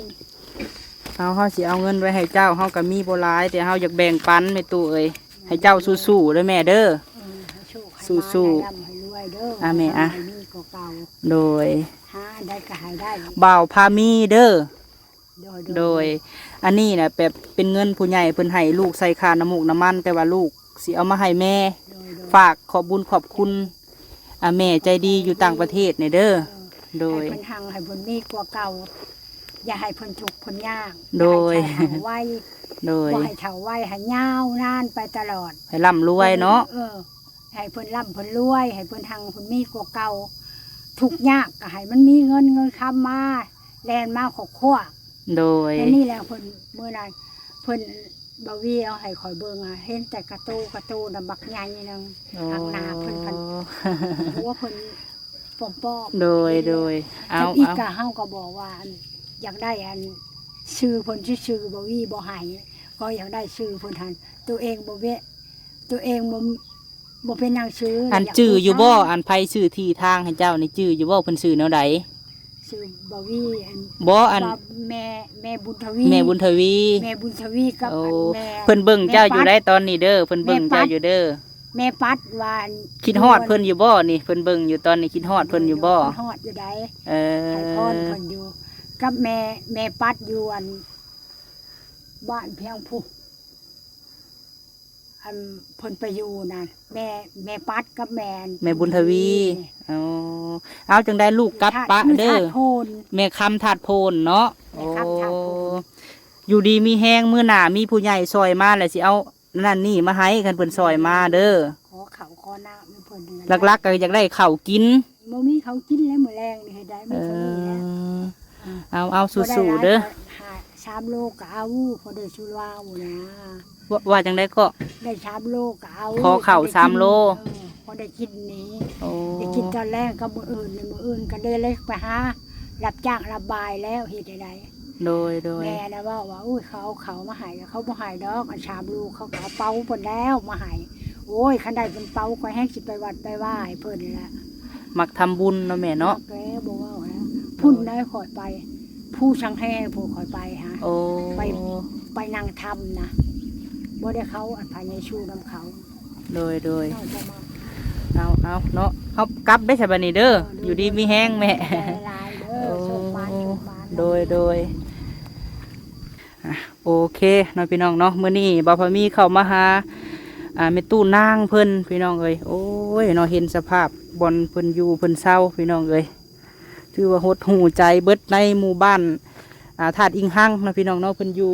ເຮົາ ເຮົາຊິເອົາເງິນໄວ້ໃຫ້ເຈົ້າ ເຮົາກໍມີບໍ່ຫຼາຍ ແຕ່ເຮົາຢາກແບ່ງປັນແມ່ຕູ້ເອີຍ. ໃຫ້ເຈົ້າສູ້ໆເດີແມ່ເດີ. ເອີ ໃຫ້ໂຊກໃຫ້ໝານ ໃຫ້ລ່ຳໃຫ້ລວຍເດີ. ອາ ແມ່ອາ ໃຫ້ມີກວ່າເກົ່າ. ໂດຍ ຫາໄດ້ກໍໃຫ້ໄດ້. ບ່າວພາມີເດີ. ໂດຍ ໂດຍ ອັນນີ້ນະແບບເປັນເງິນຜູ້ໃຫຍ່ເພິ່ນໃຫ້ລູກໃສ່ຄ່ານ້ຳມູກນ້ຳມັນ ແຕ່ວ່າລູກຊິເອົາມາໃຫ້ແມ່. ໂດຍ ໂດຍ ຝາກຂອບບຸນຂອບຄຸນ ອາ ແມ່ໃຈດີຢູ່ຕ່າງປະເທດນີ້ເດີ. ເອີ ໂດຍ ໃຫ້ເພິ່ນຮັ່ງໃຫ້ເພິ່ນມີກວ່າເກົ່າ ຢ່າໃຫ້ເພິ່ນທຸກເພິ່ນຍາກ. ໂດຍ ຢ່າໃຫ້ເຖົ້າໄວ. ໂດຍ ບໍ່ໃຫ້ເຖົ້າໄວ ໃຫ້ຍາວນານໄປຕະຫຼອດ ໃຫ້ລ່ຳລວຍເນາະ. ເອີ ໃຫ້ເພິ່ນລ່ຳເພິ່ນລວຍ ໃຫ້ເພິ່ນຮັ່ງເພິ່ນມີກວ່າເກົ່າ. ທຸກຍາກກໍໃຫ້ມັນມີເງິນ ເງິນຄຳມາ ແລ່ນມາຄອບຄົວ. ໂດຍ ແລ້ວນີ້ແຫຼະເພິ່ນ ມື້ນັ້ນເພິ່ນ ບ່າວວີເອົາໃຫ້ຂ້ອຍເບິ່ງ ເຫັນແຕ່ກະໂຕ ກະໂຕນະບັກໃຫຍ່ໜຶ່ງ. ໂອ້ ຫາກໜ້າເພິ່ນພັນຫົວເພິ່ນປ້ອມໆ. ໂດຍ ໂດຍ ເອົາ ເອົາ ເຮົາກໍບອກວ່າ ອັນ ຢາກໄດ້ ອັນ ຊື່ເພິ່ນຊື່ໆ ບ່າວວີບໍ່ໃຫ້ ກໍຢາກໄດ້ຊື່ເພິ່ນຫັ້ນ ໂຕເອງບໍ່ເວະ ໂຕເອງບໍ່ ບໍ່ເປັນຫຍັງຊື່. ອັນຈື່ຢູ່ບໍ່ ອັນໃຜຊື່ທີ່ທາງໃຫ້ເຈົ້ານີ້ ຈື່ຢູ່ບໍ່ ເພິ່ນຊື່ແນວໃດ? ຊື່ບ່າວວີ ອັນ ບໍ່ ອັນ ແມ່ ແມ່ບຸນທະວີ ແມ່ບຸນທະວີ ແມ່ບຸນທະວີກັບ ໂອ້ ອັນແມ່ ເພິ່ນເບິ່ງເຈົ້າຢູ່ໃດຕອນນີ້ເດີ ເພິ່ນເບິ່ງເຈົ້າຢູ່ເດີ. ແມ່ປັດວ່າ ຄິດຮອດເພິ່ນຢູ່ບໍ່ນີ້ ເພິ່ນເບິ່ງຢູ່ຕອນນີ້ ຄິດຮອດເພິ່ນຢູ່ບໍ່? ຄິດຮອດຢູ່ໃດ. ເອີ ໃຫ້ພອນເພິ່ນຢູ່ ກັບແມ່ ແມ່ປັດຢູ່ ອັນ ບ້ານພຽງພູ ອັນເພິ່ນໄປຢູ່ນັ້ນ ແມ່ ແມ່ປັດກັບແມ່ ແມ່ບຸນທະວີ. ອໍ ເອົາ ຈັ່ງໃດລູກກັບປະເດີ ແມ່ຄຳທາດໂພນເນາະ. ແມ່ຄຳທາດໂພນ. ໂອ້ ຢູ່ດີມີແຮງ ມື້ໜ້າມີຜູ້ໃຫຍ່ຊ່ອຍມາແລ້ວຊິເອົານັ້ນນີ້ມາໃຫ້ ຄັນເພິ່ນຊ່ອຍມາເດີ. ຂໍເຂົ້າຂໍນ້ຳເພິ່ນ ຫຼັກໆກໍຢາກໄດ້ເຂົ້າກິນ. ບໍ່ມີເຂົ້າກິນແລ້ວ ມື້ແລງນີ້ເຮັດໄດ້ມີເທົ່ານີ້ແຫຼະ. ເອີ ເອົາ ເອົາ ສູ້ໆເດີ. ສາມໂລກໍເອົາ ພໍໄດ້ສູ່ລາວນະ. ວ່າ ວ່າຈັ່ງໃດເກາະ? ໄດ້ສາມໂລກໍເອົາ ຂໍເຂົ້າສາມໂລ ເອີ ພໍໄດ້ກິນນີ້. ໂອ້ ໄດ້ກິນຕອນແລງກັບມື້ອື່ນນີ້ ມື້ອື່ນກໍໄດ້ເລັກໄປຫາ ຮັບຈ້າງຮັບບາຍແລ້ວ ເຮັດໃດ. ໂດຍ ໂດຍ ແມ່ນະເວົ້າວ່າ ໂອ້ຍ ເຂົາເອົາເຂົ້າມາໃຫ້ ເຂົາບໍ່ໃຫ້ດອກ ອັນສາມໂລ ເຂົາກໍເອົາເປົາເພິ່ນແລ້ວມາໃຫ້. ໂອ້ຍ ຄັນໄດ້ເປັນເປົາ ຂ້ອຍແຮ່ງຊິໄປວັດໄປວາໃຫ້ເພິ່ນແຫຼະ. ມັກທຳບຸນເນາະແມ່ເນາະ. ແກບໍ່ເວົ້າແລ້ວ ພຸ້ນໄດ້ຂ້ອຍໄປ ພູສັງແຮ ຜູ້ຂ້ອຍໄປຫາ. ໂອ້ ໄປ ໄປນັ່ງທຳນະ ບໍ່ໄດ້ເຂົ້າ ອັນພະເຢຊູນຳເຂົາ. ໂດຍ ໂດຍ ເອົາ ເອົາເນາະ ເຮົາກັບໄດ້ຊະບັດນີ້ເດີ. ເອີ ຢູ່ດີມີແຮງແມ່. ໂອ້ ໂດຍ ໂດຍ ອ່ະ ໂອເຄເນາະພີ່ນ້ອງເນາະ ມື້ນີ້ບ່າວພາມີເຂົ້າມາຫາ ອ່າ ແມ່ຕູ້ນາງເພິ່ນພີ່ນ້ອງເອີຍ. ໂອ້ຍເນາະ ເຫັນສະພາບບ່ອນເພິ່ນຢູ່ເພິ່ນເຊົາພີ່ນ້ອງເອີຍ ຖືວ່າຫົດຫູ່ໃຈເບິດໃນໝູ່ບ້ານ ອ່າ ທາດອີງຮັງເນາະພີ່ນ້ອງເນາະ. ເພິ່ນຢູ່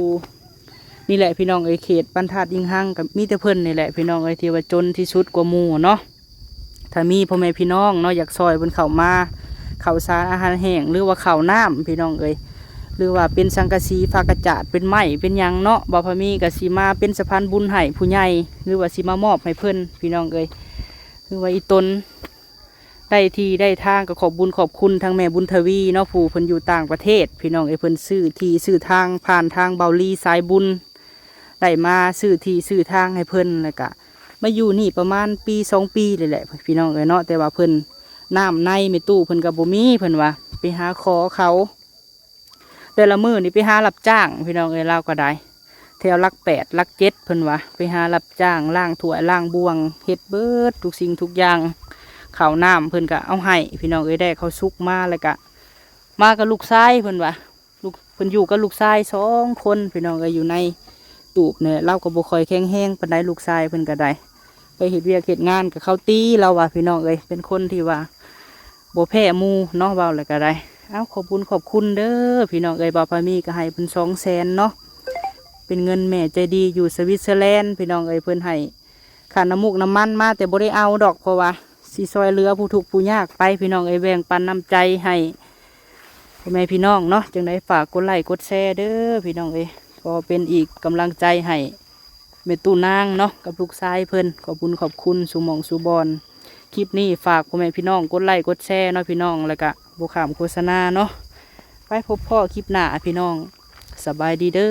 ນີ້ແຫຼະພີ່ນ້ອງເອີຍ ເຂດບ້ານທາດອີງຮັງ ກໍມີແຕ່ເພິ່ນນີ້ແຫຼະພີ່ນ້ອງເອີຍ ທີ່ວ່າຈົນທີ່ສຸດກວ່າໝູ່ເນາະ. ຖ້າມີພໍ່ແມ່ພີ່ນ້ອງເນາະ ຢາກຊ່ອຍເພິ່ນເຂົ້າມາ ເຂົ້າສານອາຫານແຫ້ງ ຫຼືວ່າເຂົ້ານ້ຳພີ່ນ້ອງເອີຍ ຫຼືວ່າເປັນສັງກະສີ ຝາກະຈາດ ເປັນໄມ້ເປັນຫຍັງເນາະ ບ່າວພາມີກໍຊິມາເປັນສະພານບຸນໃຫ້ຜູ້ໃຫຍ່ ຫຼືວ່າຊິມາມອບໃຫ້ເພິ່ນພີ່ນ້ອງເອີຍ. ຄືວ່າອີ່ຕົນ ໄດ້ທີ່ໄດ້ທາງກໍຂອບບຸນຂອບຄຸນທາງແມ່ບຸນທະວີເນາະ ຜູ້ເພິ່ນຢູ່ຕ່າງປະເທດ ພີ່ນ້ອງເອີຍ ເພິ່ນຊື້ທີ່ຊື້ທາງຜ່ານທາງເບົາລີສາຍບຸນ ໄດ້ມາຊື້ທີ່ຊື້ທາງໃຫ້ເພິ່ນ ແລ້ວກະມາຢູ່ນີ້ປະມານປີສອງປີນີ້ແຫຼະ ພີ່ນ້ອງເອີຍເນາະ ແຕ່ວ່າເພິ່ນ ນ້ຳໃນແມ່ຕູ້ເພິ່ນກໍບໍ່ມີ ເພິ່ນວ່າໄປຫາຂໍເຂົາ ແຕ່ລະມື້ນີ້ໄປຫາຮັບຈ້າງ ພີ່ນ້ອງເອີຍ ລາວກໍໄດ້ ແຖວຫຼັກແປດ ຫຼັກເຈັດ ເພິ່ນວ່າໄປຫາຮັບຈ້າງ ລ້າງຖ້ວຍ ລ້າງບ່ວງ ເຮັດເບິດທຸກສິ່ງທຸກຢ່າງ ເຂົ້ານ້ຳເພິ່ນກໍເອົາໃຫ້ ພີ່ນ້ອງເອີຍ ໄດ້ເຂົ້າສຸກມາ ແລ້ວກໍມາກັບລູກຊາຍ ເພິ່ນວ່າ ລູກ ເພິ່ນຢູ່ກັບລູກຊາຍສອງຄົນ ພີ່ນ້ອງເອີຍ ຢູ່ໃນຕູບນີ້ ລາວກໍບໍ່ຄ່ອຍແຂງແຮງປານໃດ ລູກຊາຍເພິ່ນກໍໄດ້ ໄປເຮັດວຽກເຮັດງານກໍເຂົາຕີ ລາວວ່າ ພີ່ນ້ອງເອີຍ ເປັນຄົນທີ່ວ່າບໍ່ແພ້ໝູ່ເນາະ ເວົ້າແລ້ວກໍໄດ້ ເອົາ ຂອບບຸນຂອບຄຸນເດີ ພີ່ນ້ອງເອີຍ ບ່າວພາມີກໍໃຫ້ເພິ່ນສອງແສນເນາະ ເປັນເງິນແມ່ໃຈດີຢູ່ສະວິດເຊີແລນ ພີ່ນ້ອງເອີຍ ເພິ່ນໃຫ້ຄ່ານ້ຳມູກນ້ຳມັນມາ ແຕ່ບໍ່ໄດ້ເອົາດອກ ເພາະວ່າຊິຊ່ອຍເຫຼືອຜູ້ທຸກຜູ້ຍາກໄປ ພີ່ນ້ອງເອີຍ ແບ່ງປັນນ້ຳໃຈໃຫ້ພໍ່ແມ່ພີ່ນ້ອງເນາະ ຈັ່ງໃດຝາກກົດໄລ້ກົດແຊເດີ ພີ່ນ້ອງເອີຍ ກໍເປັນອີກກຳລັງໃຈໃຫ້ ແມ່ຕູ້ນາງເນາະ ກັບລູກຊາຍເພິ່ນ ຂອບບຸນຂອບຄຸນສູ່ໝ່ອງສູ່ບ່ອນ ຄລິບນີ້ຝາກພໍ່ແມ່ພີ່ນ້ອງກົດໄລ້ກົດແຊເນາະ ພີ່ນ້ອງ ແລ້ວກະບໍ່ຂ້າມໂຄສະນາເນາະ ໄປພົບພໍ້ຄລິບໜ້າ ພີ່ນ້ອງ ສະບາຍດີເດີ.